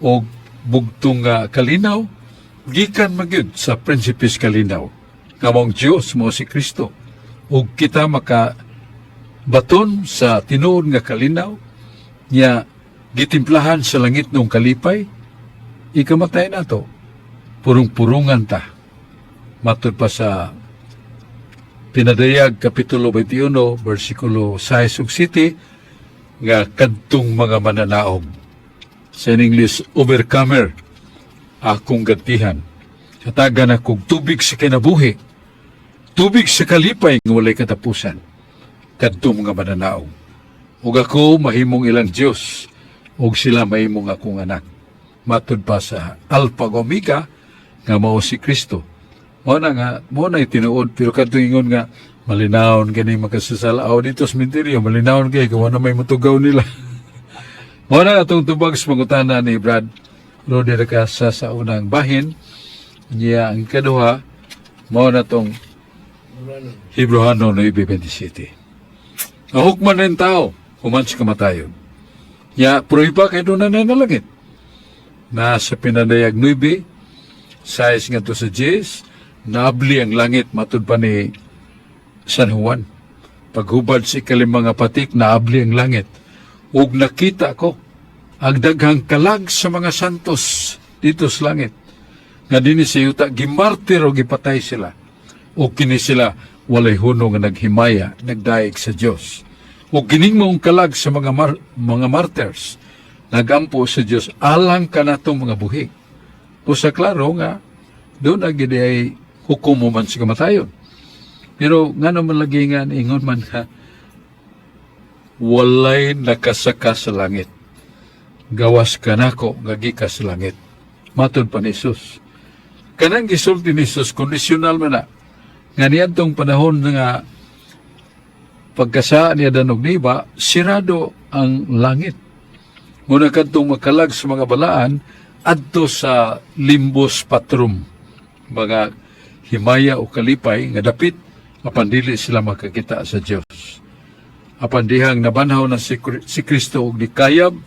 og bugtong nga kalinaw gikan magyud sa Prinsipes Kalinaw nga maong Dios, mao si Kristo, ug kita maka baton sa tinuod nga kalinaw nya gitimplahan sa langit nung kalipay. Ikamatay nato, purong-purungan ta, matud pa sa Pinadayag kapitulo 21 bersikulo 6 ug 7 nga kadtong mga mananaog, sa in English, overcomer, akong gantihan, hatagan akong tubig sa kinabuhi, tubig sa kalipay nga walay katapusan, kadtong mga mananaog, ug ako mahimong ilang Dios ug sila mahimong akong anak, matud pa sa Alpha ug Omega nga mao si Kristo. Mao na nga mao na tinuod, pero kadtong ingon nga malinawon kani makasasala aw dito sa sementeryo, malinawon kay kung na may mutugaw nila. Mao na atong tubag sa pangutana ni Brad Rudy Racasa sa unang bahin. Niya ang ikaduha, mao na tong Hebrohano 9:27. Ang hukman ng tao, human sa kamatayon. Ya, pruiba kay doon na na langit. Na sa pinadayag 9, 6 nga to sa 10, naabli ang langit matud pa ni San Juan. Paghubad si ikalimang nga patik, naabli ang langit. Ug nakita ko ang daghang kalag sa mga santos dito sa langit. Nga dinhi sa yuta, gimartir o gipatay sila. O kini sila walay huno nga naghimaya, nagdayeg sa Dios. O kining maong kalag sa mga martyrs, nagampo sa Dios alang kanatong mga buhi. O sa klaro nga, doon ang gid ay hukom mo man sa kamatayon. Pero nga naman lagi nga ingon man nga walay nakasaka sa langit. Gawas kanako nga gikas sa langit. Matod pa ni Jesus. Kanang gisulti ni Jesus, kondisyonal man na. Nga niadtong panahon nga pagkasa ni Adan ug Eva, sirado ang langit. Muna kadtong makalag sa mga balaan, adto sa limbus patrum, mga himaya o kalipay nga dapit apan dili sila makakita sa Dios. Apan dihang nabanhaw na si Kristo og nikayab,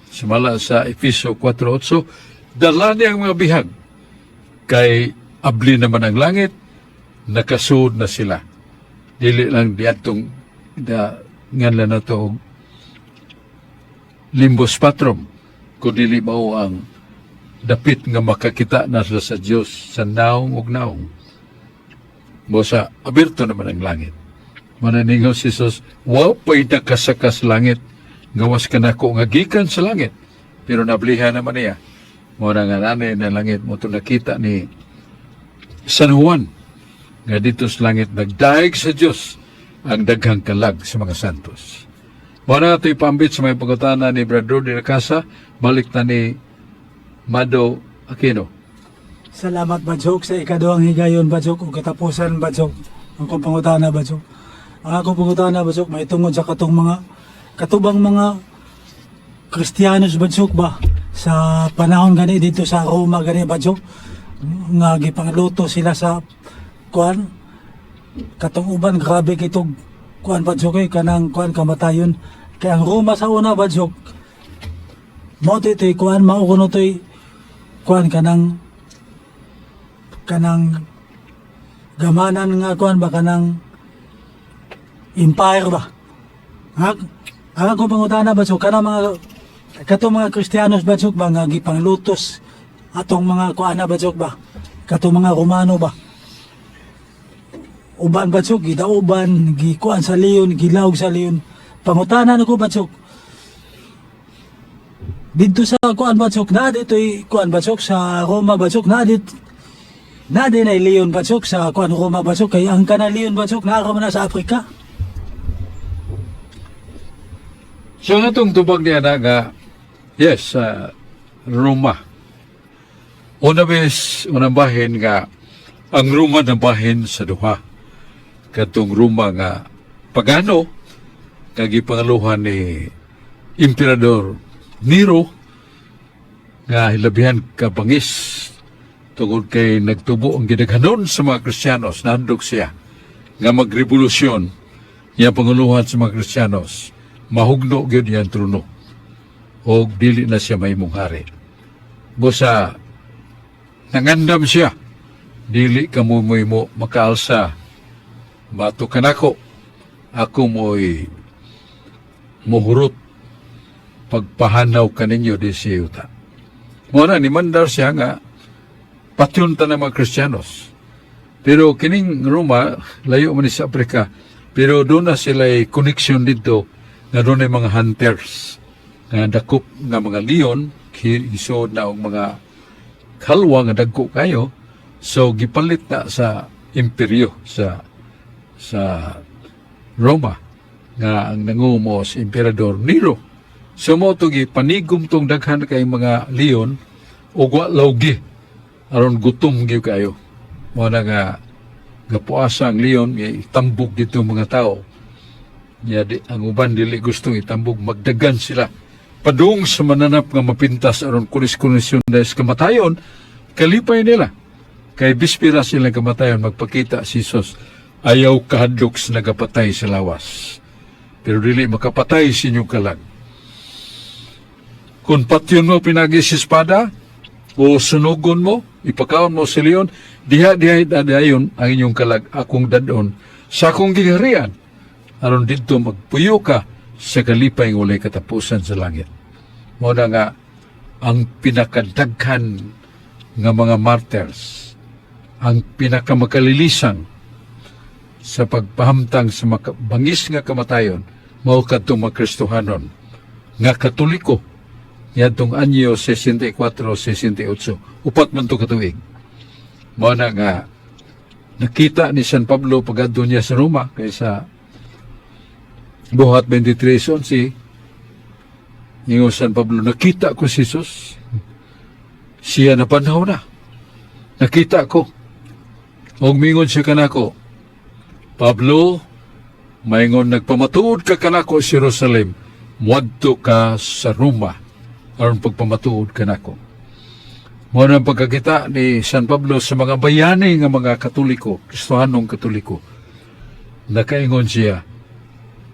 sumala sa Efeso 4:8, dala niya ang mga bihag kay abli naman ang langit, nakasuod na sila. Dili lang diadtong da nganlan na to og limbus patrum, kun dili mao ang dapit nga makakita na sila sa Dios sa naong ug naong. Bosa, abirto naman ang langit. Mananingaw si Jesus, wa pa'y nakasaka sa langit, gawas kanako nga gikan sa langit. Pero nablihan naman niya. Mao na nga nanay na langit mo ito nakita ni San Juan nga dito sa langit nagdaig sa Dios ang daghang kalag sa mga santos. Mao na ito ipambit sa may pagkutana ni Brad Rudy Casa, balik na ni Mado Aquino. Salamat, Badsok, sa ikaduhang higayon, Badsok, ug katapusan, Badsok. Ang akong pangutana, Badsok. Ang akong pangutana, Badsok, may tungod sa katong mga katubang mga Kristiyanos, Badsok ba, sa panahon gani dito sa Roma gani, Badsok, nga gipangluto sila sa kuan katong uban, grabe kitog kuan, Badsok, eh, kanang kuan kamatayon kay ang Roma sa una, Badsok, mao to'y kuan, mao kuno to'y kuan kanang kanang gamanan nga kuan ba, kanang empire ba. Ang akong pangutana, Badsok, kanang mga katong mga Kristiyanos, Badsok ba, nga gipanglutos atong mga kuana, Badsok ba, katong mga Romano ba, uban, Badsok, gidauban, gikuan sa leon, gilawg sa leon. Pangutana nako, Badsok, didto sa kuan, Badsok, na dito'y kuan, Badsok, sa Roma, Badsok, na dito na din ay leon, Badsok, sa kuan Roma, Badsok, kay ang kana leon, Badsok, naa man na sa Afrika. So nga itong tubag niya na nga, yes, sa Roma. Una bes, unang bahin nga, ang Roma na bahin sa duha. Katong Roma nga pagano, nga gipangaluhan ni Emperador Nero, nga hilabihan kabangis, tungod kay nagtubo ang gidaghanon sa mga Kristiyanos, nandok siya, nga magrevolusyon, niya panguluhan sa mga Kristiyanos, mahugno gyud iyang trono, og dili na siya mahimong hari. Busa, nangandam siya, dili ka mo mo makaalsa, bato kanako, ako mo'y muhurot pagpahanaw kaninyo di siya yuta. Muna ni mandar siya nga patyon ta ng mga Kristiyanos. Pero kining Roma, layo man ni sa Afrika, pero doon na sila connection dito nga doon ay mga hunters nga dakop nga mga leon, isuod na og mga kalwa nga dagko kayo, so gipalit na sa imperyo sa Roma nga ang nangumo si Emperador Nero. So mo to gipanigom tong daghan kay mga leon ug wa lawgi aron gutom gyud kayo. Mo na nga gapuasa ang leon, itambog dito mga tao. Nya di, ang uban dili gustong itambog, magdagan sila. Padung sa mananap nga mapintas aron kunis-kunisyon dahil sa kamatayon, kalipay nila. Kay bispira silang kamatayon, magpakita si Jesus, ayaw kahadlok sa nagapatay sa lawas. Pero dili makapatay sa inyong kalag. Kung patyon mo pinagi sa espada, o sunugon mo, ipakaon mo sa leon, diha diha dayon ang inyong kalag akong dad-on sa akong giharian. Aron didto magpuyo ka sa kalipay nga walay katapusan sa langit. Mao na nga ang pinakadaghan nga mga martyrs, ang pinakamakalilisan sa pagpahamtang sa bangis nga kamatayon, mao kadtong mga Kristohanon nga Katoliko niadtong anyo 64-68, 4 man to katuig. Mao na nga nakita ni San Pablo pagadto niya sa Roma kaysa Buhat 23:11, ningon San Pablo, "Nakita ko si Jesus. Siya nabanhaw na. Nakita ko. Og mingon siya kanako, 'Pablo, maingon nagpamatuod ka kanako sa Jerusalem, muadto ka sa Roma aron pagpamatuod kanako.'" Mao na ang pagkakita ni San Pablo sa mga bayani nga mga Katoliko, Kristohanong Katoliko. Nakaingon siya,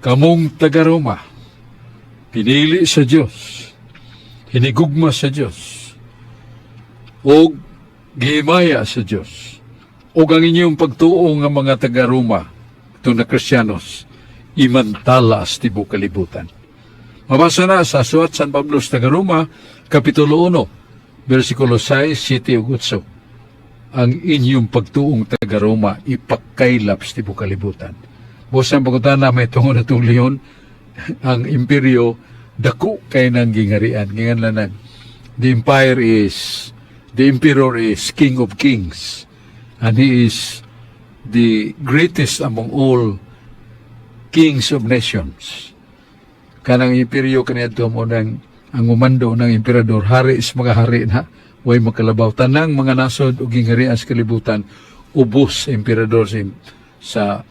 "Kamong taga Roma, pinili sa Dios, hinigugma sa Dios, og gihimaya sa Dios. Og ang inyong pagtuo nga mga taga Roma, itong na Kristiyanos, imantala sa tibok kalibutan." Mabasa na sa Suwat San Pablo sa taga Roma, Kapitulo 1, versikulo 6, 7 ug 8. Ang inyong pagtuong taga Roma ipakaylap sa tibok kalibutan. Busa ang pagkutana may tungo na itong leon, ang imperyo, dako kay nang gingarian. Ngingan lang the empire is, the emperor is king of kings. And he is the greatest among all kings of nations. Kanang imperyo kaniadto mo ng ang umando ng emperador, hari sa mga hari na, way makalabaw. Tanang mga nasod ug gingharian sa kalibutan, ubos sa emperador sa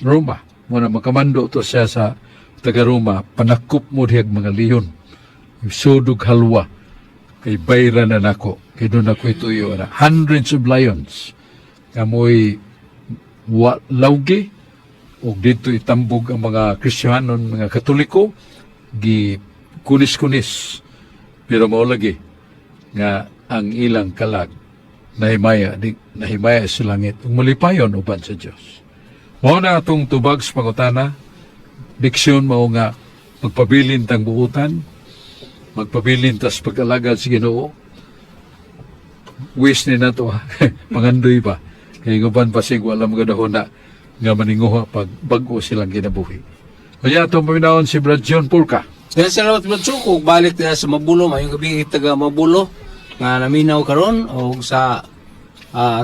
Roma. Mo na makamando to siya sa taga Roma, panakop mo dihag mga leon. Sudog halwa kay bayra na nako kay doon ako ituyo na hundreds of lions nga mo'y wa lawgi og dito itambog ang mga Kristiyanon, mga Katoliko, gi kunis-kunis, pero mao lagi nga ang ilang kalag nahimaya di, nahimaya sa langit ug malipayon uban sa Dios. Mao na atong tubag sa pangutana, leksyon mao nga magpabilin tang buutan, magpabilin tas pag-alagad sa Ginoo. Wish ni nato, pangandoy ba kay uban basig wala mga na nga maninguha pag bag-o silang kinabuhi. Kaya atong paminawon si Brad John Pulka. Kaya salamat, Brad Sok, ug balik na sa Mabulo, mayong gabi taga Mabulo nga naminaw karon og sa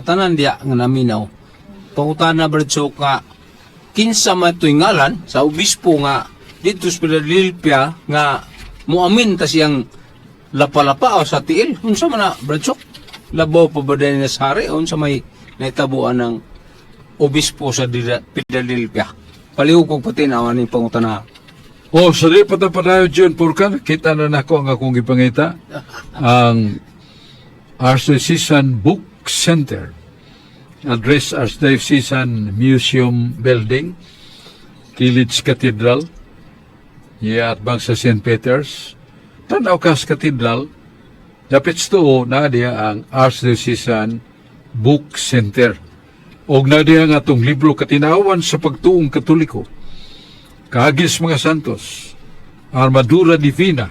tanan diya nga naminaw. Pangutana, Brad Sok, nga kinsa man to'y ngalan sa obispo nga dito sa Philadelphia nga muamin ta siyang lapa-lapa o sa tiil? Unsa man na, Brad Sok? Labaw pa ba din na sa hari o unsa may nahitabuan ng obispo sa Philadelphia? Palihog kog patinawan ning pangutana. Oh, sa di pa padayon, John Pulka, kita na nako ang akong gipangita. Ang Archdiocesan Book Center. Address, Archdiocesan Museum Building, Kilid sa Cathedral, yeah, at bang sa St. Peter's. Tanaw ka sa Cathedral, dapit sa tuo na diya ang Archdiocesan Book Center. Og na diya nga atong libro Katinawan sa Pagtuong Katoliko. Kaagis mga Santos, Armadura Divina,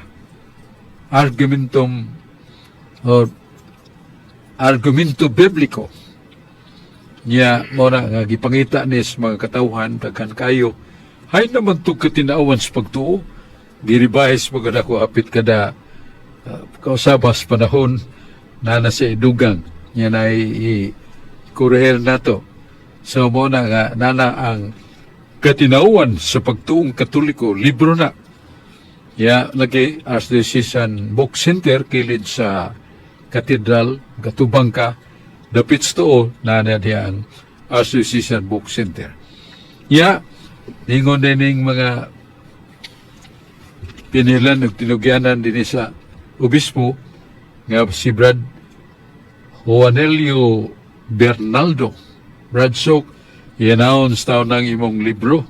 Argumentum or Argumento Biblico. Nya mo na nga gipangita ni sa mga katawhan daghan kayo. Hay naman to katinawan sa pagtuo. Giribahis mo gud ako hapit kada kausabas panahon na nasa idugang nya na i kurehel nato. So mo na nga nana ang Katinawan sa Pagtuong Katoliko, libro na. Ya, lagi, Archdiocesan Book Center, kilid sa Cathedral, gatubang ka, dapit sa tuo, na na diya ang Archdiocesan Book Center. Ya, ningon din ning mga pinilan ug tinugyanan din sa obispo nga si Brad Juanelio Bernaldo. Brad Sok, i-announce taon ng imong libro.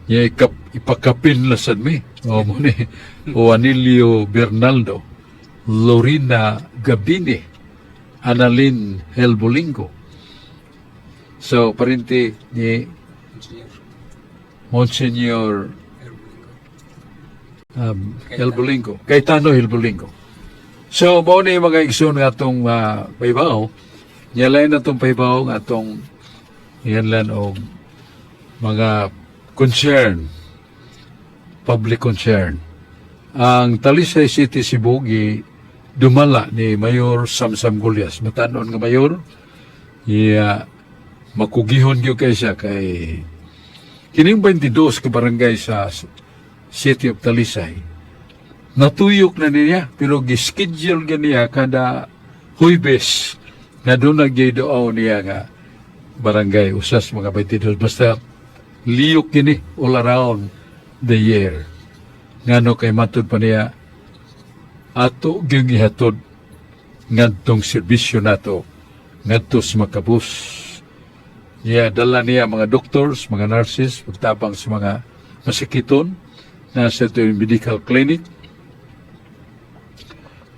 Niya ipakapin la sad mi. O mo ni Juanilio Bernaldo, Lorena Gabini, Annalyn Helbolingo. So, parinti ni Monsignor Helbolingo, Cayetano Helbolingo. So, mao ni mga igsoon nga atong pahibaw. Nyalain na itong pahibaw nga atong yan lang og mga concern, public concern. Ang Talisay City, Cebu, gi dumala ni Mayor Samsam Gullas. Matanon nga mayor, iya makugihon gyud kay siya kay kining 22 ka barangay sa City of Talisay. Natuyok na niya, pero gischedule gyud niya kada Huybes na doon nagyaydoaw niya nga barangay usas mga 22. Basta liyok kini all around the year. Ngano kay matud pa niya ato gyud gihatod ngadtong serbisyo nato ngadto sa makabus. Niya dala niya mga doctors, mga nurses, pagtabang sa mga masakiton na sa ito yung medical clinic.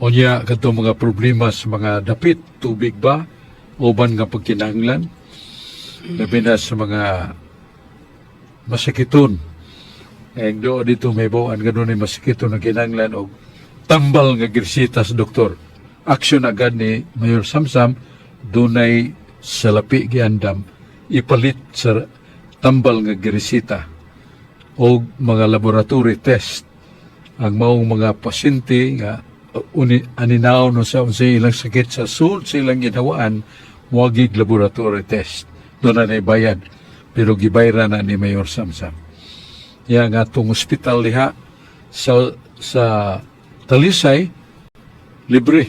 O niya kadtong mga problema sa mga dapit, tubig ba, uban nga pagkinahanglan, labi na sa mga masakiton. Eh, do dito may bawaan nga doon ay masakiton na kinahanglan og tambal nga gireseta sa doktor. Aksyon agad ni Mayor Samsam, dunay salapi giandam ipalit sa tambal nga gireseta og mga laboratory test ang maong mga pasyente nga uni aninaw no sa unsay ilang sakit sa sulod sa ilang ginawaan, moagig laboratory test, doon na bayad, pero gibayran na ni Mayor Samsam. Ya nga atong ospital diha sa Talisay, libre,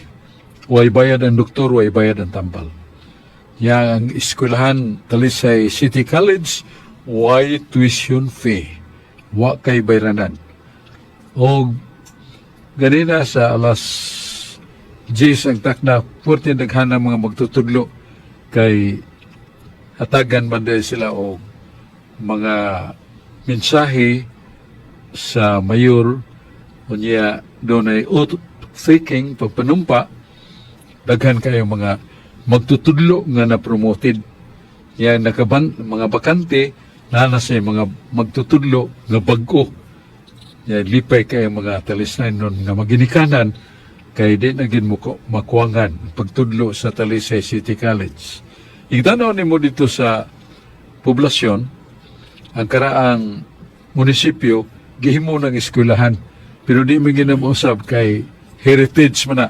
way bayad ang doktor, way bayad ang tambal. Ya ang eskwelahan Talisay City College, way tuition fee, wa kay bayranan. Og ganina sa alas 10 ang takna, 14 daghan ng mga magtutudlo kay hatagan man dahil sila og mga mensahe sa mayor. Unya dunay oath taking, pagpanumpa. Daghan kayo mga magtutudlo nga na promoted. Yan nakaban mga bakante na sa mga magtutudlo nga bag-o. Yan, lipay kayo mga Talisay nun nga maginikanan kay di na gid mo makuwangan ang pagtudlo sa Talisay City College. Igtanaw nimo dito sa poblasyon, ang karaang munisipyo gihimo ng eskwelahan, pero di man ginausab kay heritage man na.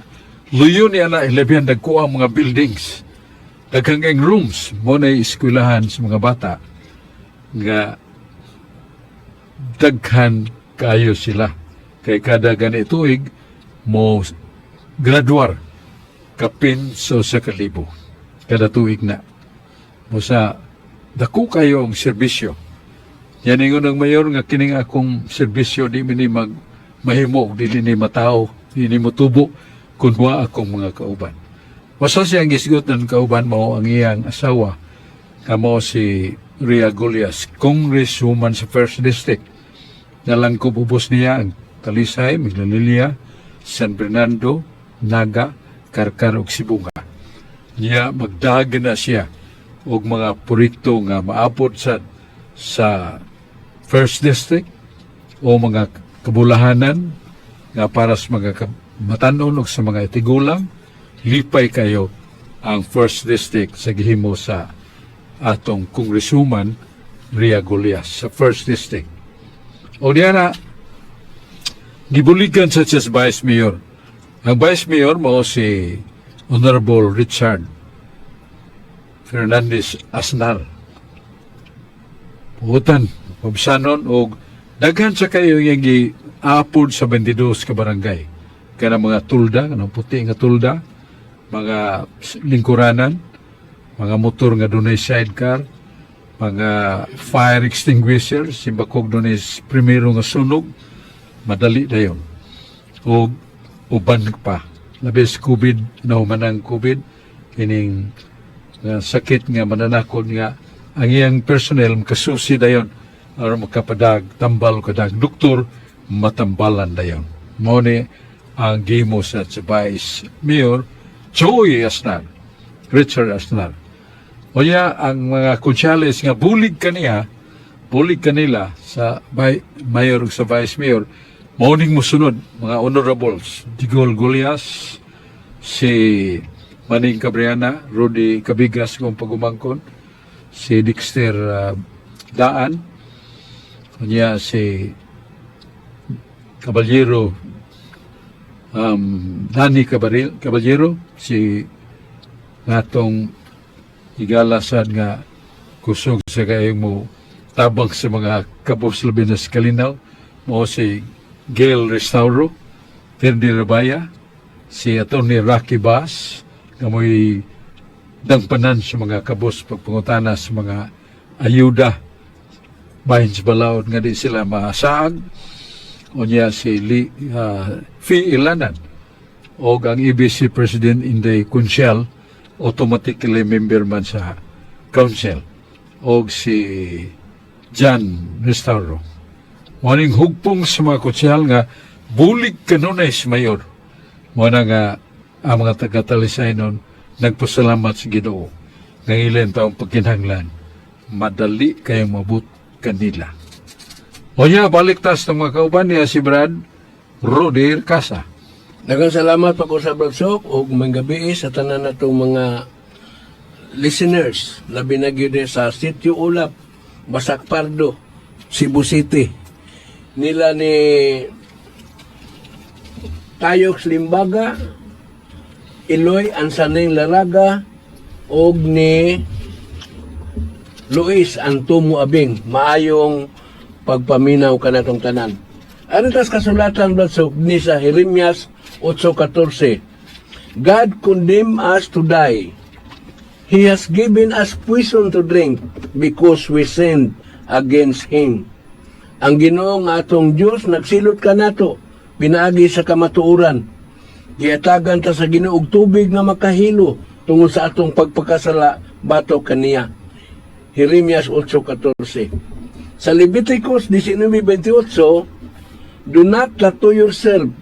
Luyo niya na ilabihan dagko ang mga buildings, daghang kayong rooms mo na eskwelahan sa mga bata nga daghan kayo sila kay kada gani tuig mo graduar kapin sa 1,000 kada tuig na mo sa dako kayo ang serbisyo. Yan ingon ang mayor nga kining akong serbisyo di mi ni mag mahimo, dili ni matao, di ni motubo kun wa akong mga kauban. Basta siya ang gisgot ng kauban mao ang iyang asawa nga mao si Ria Gullas, congresswoman sa First District. Nalangkob ubos niya ang Talisay, Minglanilla, San Fernando, Naga, Carcar ug Sibonga. Niya magdagan na siya og mga proyekto nga maabot sa First District o mga kabulahanan nga para sa mga matanon ug sa mga tigulang. Lipay kayo ang First District sa gihimo sa atong congresswoman Ria Gullas sa First District. O diya na, gibuligan sa siya sa Vice Mayor. Ang Vice Mayor mao si Honorable Richard Fernandez Asnar. Puhutan, pabsanon og daghan sa kayo yung giapod sa 22 ka barangay. Kana mga tulda, kanang puti nga tulda, mga lingkuranan, mga motor nga dunay sidecar, mga fire extinguisher, simbakog dunay primero nga sunog, madali dayon. O uban pa. Labis COVID, nahuman ang COVID, Kining nga sakit nga mananakod nga ang iyang personnel makasusi dayon aron makapadag tambal kadag doktor, matambalan dayon. Mao ni ang gimo sa Vice Mayor Joey Asnar, Richard Asnar. Unya ang mga kunsyales nga bulig kaniya, bulig kanila sa mayor ug sa vice mayor, mao ning musunod mga honorables: Digol Golias, si Maning Cabriana, Rudy Cabigas kung pagumangkon, si Dexter Daan, unya si Caballero, Danny Caballero, si natong higalasan nga kusog sa kayong mo tabang sa mga kabos labi na sa Kalinaw, mo si Gail Restauro, Ferdy Rabaya, si Atty. Rocky Bass, nga mo'y dangpanan sa mga kabos pagpangutana sa mga ayuda bahin sa balaod nga di sila maasaag. Unya si Lee, Fi Ilanan o ang EBC President in the Council, automatically member man sa council, og si John Restauro. Maning hugpong sa mga konsyal nga bulig kanunay sa mayor. Mao na nga ang mga taga-Talisay nun nagpasalamat sa Ginoo nga ilan taong pagkinahanglan madali kayong mabut kanila. O niya, balik tas ng mga kauban niya si Brad Roder Casa. Daghang salamat pa ko sa Brad Sok ug maayong gabi sa tanan natong mga listeners, labi na gyud sa Sitio Ulap, Basak Pardo, Cebu City. Nila ni Tayox Limbaga, Eloy Ansaneng Laraga og ni Luis Antomo Abing. Maayong pagpaminaw kanatong tanan. Ano tas kasulatan, Brad Sok, ni sa Jeremias 8:14. God condemned us to die. He has given us poison to drink because we sinned against Him. Ang Ginoo nga atong Dios nagsilot kanato pinaagi sa kamatuoran. Giatagan ta sa Ginoo og tubig nga makahilo tungod sa atong pagpakasala batok kaniya. Jeremias 8:14. Sa Leviticus 19:28, "Do not tattoo yourself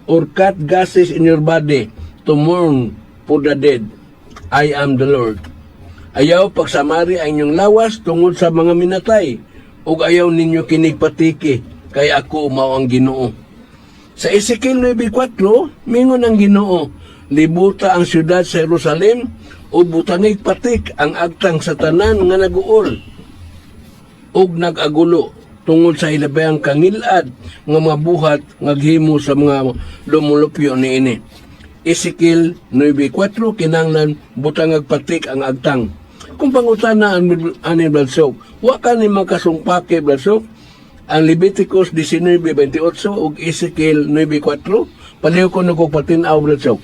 or cut gashes in your body to mourn for the dead. I am the Lord." Ayaw pagsamari ang inyong lawas tungod sa mga minatay ug ayaw ninyo kinig patiki kay ako mao ang Ginoo. Sa Ezekiel 9:4, mingon ang Ginoo, "Libuta ang siyudad sa Jerusalem ug butangig patik ang agtang sa tanan nga naguol ug nag-agulo tungod sa hilabayang kangilad nga mga buhat nga gihimo sa mga lumulupyo niini." Ezekiel 9:4, kinanglan butangag patik ang agtang. Kung pangutana ani, Brad Sok, wa ka ni makasungpake, Brad Sok, ang Leviticus 19:28 ug Ezekiel 9:4, palihog ko nagko patin-aw, Brad Sok.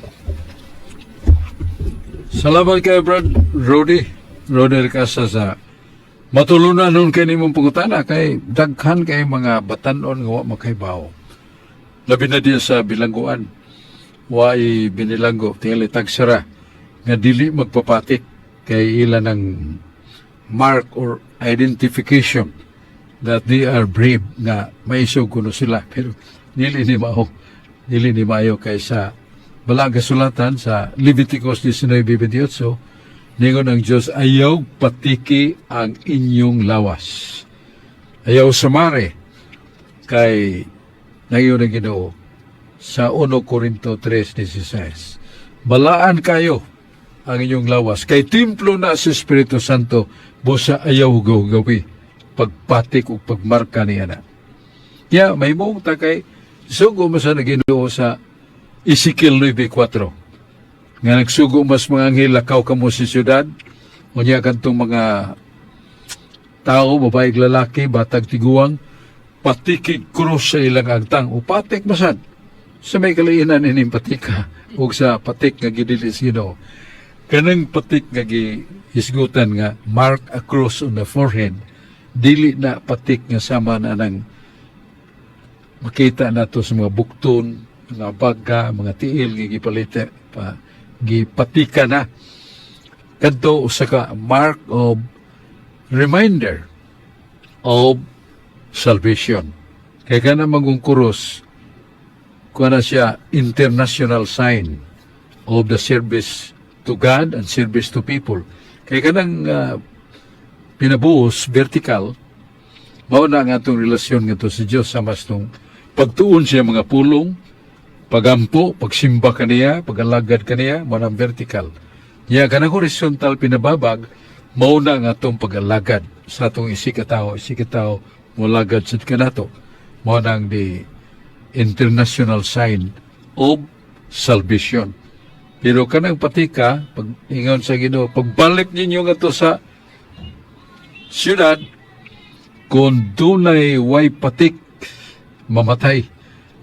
Salamat kay Brad Rudy. Rodel Casa sa matulunan nun kay nimong pangutana kay daghan kay mga batanon nga wa makaibaw. Labi na diya sa bilangguan. Way binilanggo tingali tagsara nga dili magpapatik kay ila ng mark or identification that they are brave nga maisog kuno sila, pero dili ni maayo kay sa balaang kasulatan sa Leviticus 19:28, ningon ang Diyos, "Ayaw patiki ang inyong lawas, ayaw samari," kay nagiyon ang Ginoo sa 1 Corinto 3:16, "Balaan kayo ang inyong lawas kay templo na sa Espiritu Santo, busa ayaw gawi pagpatik o pagmarka niya na." Kaya may mong takay sugo mo sa Ginoo sa Ezekiel 9:4 nga nagsugo mas mga anghel, "Lakaw kamo sa siyudad, unya kantong mga tao, babae, lalaki, batag tiguang, patikig krus sa ilang agtang o patik masad sa may kaliinan ining patika o sa patik nga gidili sa Ginoo." Kanang patik nga gihisgutan nga mark a cross on the forehead, dili na patik nga sama na nang makita nato sa mga bukton, mga baga, mga tiil nga gipalite pa gipatika na. Kadto usa ka mark of reminder of salvation. Kay kana magong krus, kuha na siya, international sign of the service to God and service to people. Kay kanang pinabuos, vertical, mao na ang atong relasyon ngadto sa Dios sa mas tong pagtuon siya mga pulong, pagampo, pagsimba kaniya, pagalagad kaniya, mao na ang vertical. Ya kanang horizontal, pinababag, mao na ang atong pag-alagad sa atong isigkatawo, isigkatawo molagad sad kanato. Mao na ang the international sign of salvation. Pero kanang patika, pag ingon sa Ginoo, pagbalik ninyo ngadto sa syudad, kung dunay way patik, mamatay.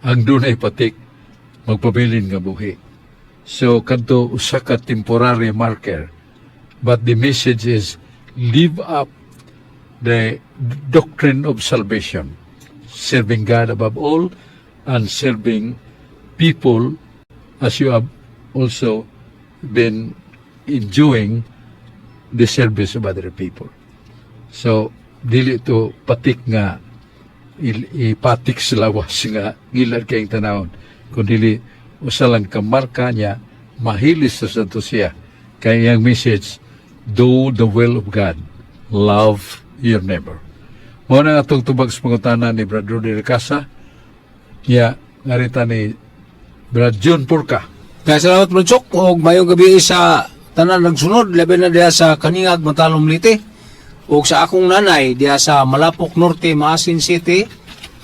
Ang dunay patik, magpabilin nga buhi. So, kadto usa ka temporary marker. But the message is, live up the doctrine of salvation. Serving God above all and serving people as you have also been enjoying the service of other people. So, dili to patik nga ipatik sa lawas nga ngilad kayong tanawon. Kung dili, usa lang ka marka niya, mahilis sa santo siya. Kaya ang message, do the will of God. Love your neighbor. Mao na atong tubag sa pangutana ni Brad Rudy Ricasa. Ya, ngarita ni Brad John Purka. Kaya salamat, Brad Sok, og mayong gabi sa tanan nagsunod, labi na diha sa Kaningag, Matalom, Leyte. Og sa akong nanay diha sa Malapok Norte, Maasin City,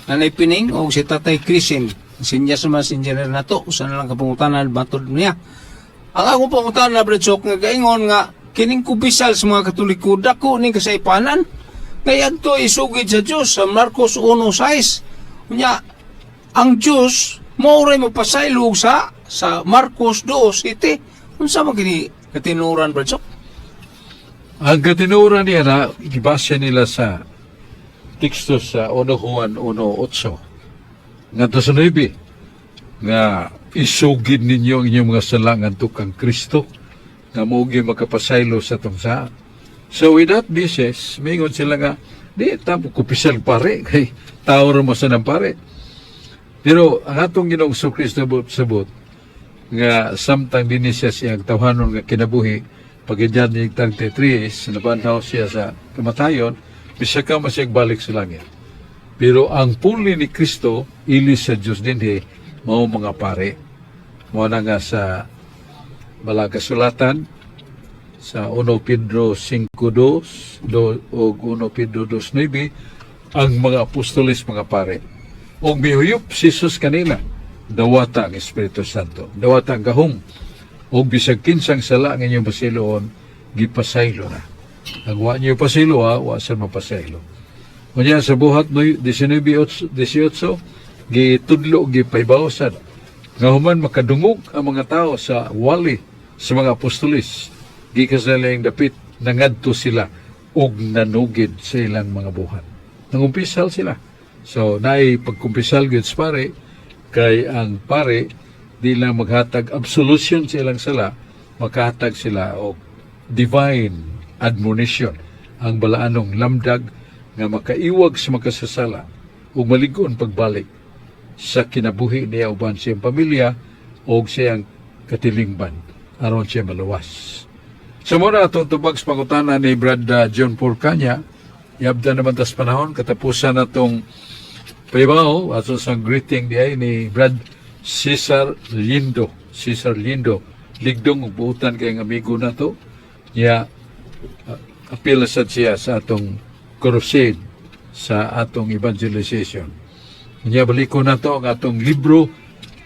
Nanay Pining og si Tatay Crisin. Sinyas naman si engineer nato, usa na lang ka pangutana matod niya. Ang akong pangutana, Brad Sok, nga gaingon nga kining kumpisal sa mga Katoliko dako ning kasaypanan. Kay adto isugid sa Dios sa Marcos 1:6. Unya ang Dios mao ray mapasaylo sa Marcos 2:7. Unsa man kini katinuran, Brad Sok? Ang katinuran niya na gibase nila sa teksto sa 1 Juan 1:8 ngadto sa 9 nga isugid ninyo ang inyong mga sala ngadto kang Kristo nga mogi makapasaylo sa atong saa. So with that basis, mingon sila nga di ta kumpisal pare kay tao ra mo sa ng pare. Pero ang atong Ginoong Kristo sabot nga samtang dinhi siya siyang tawhanon nga kinabuhi, pag-edad niya 33, nabanhaw siya sa kamatayon, bisag ka masiyag balik sa langit. Pero ang puli ni Kristo, ili sa Diyos dinhi, mao mga pare. Mao na nga sa Balaang Kasulatan, sa 1 Pedro 5.2 o 1 Pedro 2.9, ang mga apostoles mga pare. Og mihuyop si Jesus kanila, dawata ang Espiritu Santo, dawata ang gahom, og bisag kinsang sala ang inyong pasiloon, gipasaylo na. Ang wa niyo pasaylo, ha, wa sa mapasaylo. Unya sa Buhat 19:18, gitudlo, gipaybawasan nga human makadungog ang mga tao sa wali sa mga apostolis gikan sa ilang dapit, nangadto sila og nanugid sa ilang mga buhat. Nangumpisal sila. So naay pagkumpisal gyud sa pare kay ang pare di lang maghatag absolution sa ilang sala, makahatag sila og divine admonition, ang balaanong lamdag nga makaiwag sa makasasala ug malig-on pagbalik sa kinabuhi niya uban siyang pamilya o siyang katilingban aron siya maluwas. Sa muna atong tubag sa pangutana ni Brad John Porcanya, yabda naman tas panahon, katapusan na tong pahibaw, ato sa greeting di ay ni Brad Cesar Lindo. Cesar Lindo, ligdong ug buutan kay ang amigo na to. Niya, apil sad siya sa atong crusade, sa atong evangelization. Niya baliko na to ang atong libro,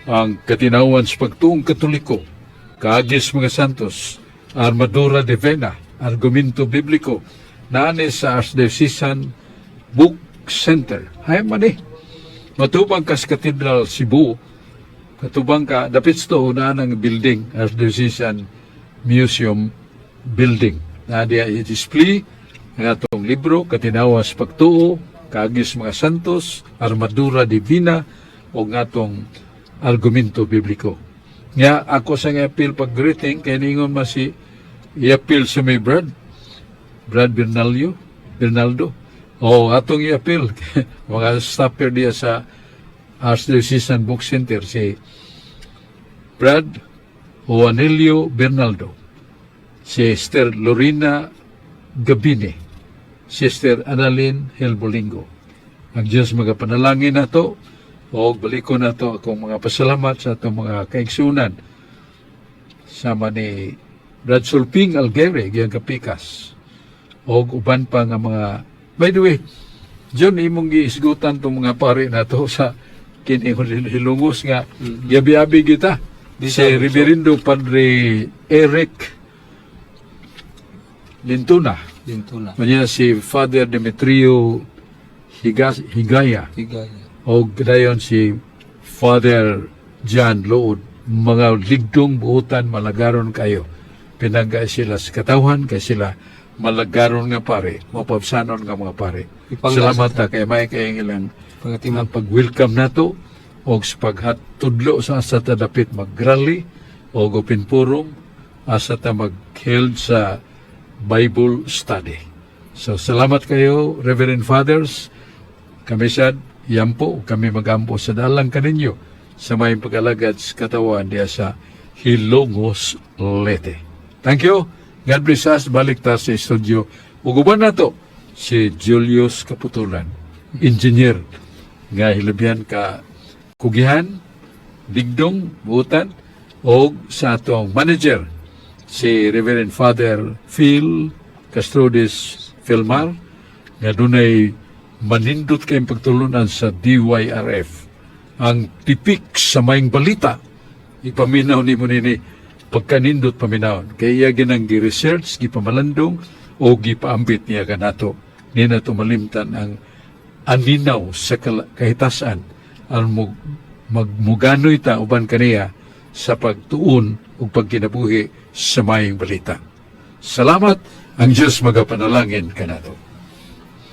ang Katinawan sa Pagtuong Katoliko, Kaagis Mga Santos, Armadura Divina, Argumento Bibliko, naani sa Archdiocesan Book Center. Hay man eh. Matubang ka sa Cathedral Cebu, katubang ka, dapit sa na ang building, Archdiocesan Museum Building. Na diya i-display ang atong libro, Katinawa sa Pagtuo, Kaagis Mga Santos, Armadura Divina, o ng atong Argumento Bibliko. Nga ako sa nga appeal pag greeting kay ningon man si I-appeal sa may Brad Bernalio, Bernaldo. O atong i-appeal mga staffer diya sa Archdiocesan Book Center, si Brad Juanilio Bernaldo, si Sister Lorena Gabini, Sister Annalyn Helbolingo. Ang Diyos magapanalangin nato o baliko nato akong mga pasalamat sa atong mga kaigsunan sama ni Brad Sulping Alguere giyang kapikas og uban pa nga mga. By the way, John, imong giisgutan tong mga pari nato sa kini Hilongos nga giabi-abi kita si Reverendo Padre Eric Lintuna. Lintuna. Kanya si Father Demetrio Higaya. Higaya. O dayon si Father John Lood, mga ligdong buutan, malagaron kayo. Pinangga sila sa katawhan kay sila malagaron nga pare, mapabsanon nga mga pare. Ipangga. Salamat ta kay may kay ilang Pagatiman. ang pag-welcome nato og sa paghatudlo sa asa ta dapit mag-rally og open forum, asa ta mag-held sa Bible study. So salamat kayo, Reverend Fathers. Kami sad yampo, kami magampo sa dalang kaninyo sa may pag-alagad sa katawan diya sa Hilongos, Leyte. Thank you. God bless us. Balik ta sa studio. Ug uban nato si Julius Kaputulan, engineer nga hilabihan ka kugihan, digdong, buutan, og sa atong manager, si Reverend Father Phil Castrodes Filmar, nga dunay manindot kayong pagtulunan sa DYRF. Ang tipik sa maayong balita, ipaminaw ni mo nini pagkanindot paminawon. Kaya iya ginang gi-research, gipamalandong, o gipaambit niya kanato. Ni na malimtan ang aninaw sa kahitasan ang magmuganoy ta uban kaniya sa pagtuon ug pagkinabuhi sa maayong balita. Salamat, ang Diyos magapanalangin kanato.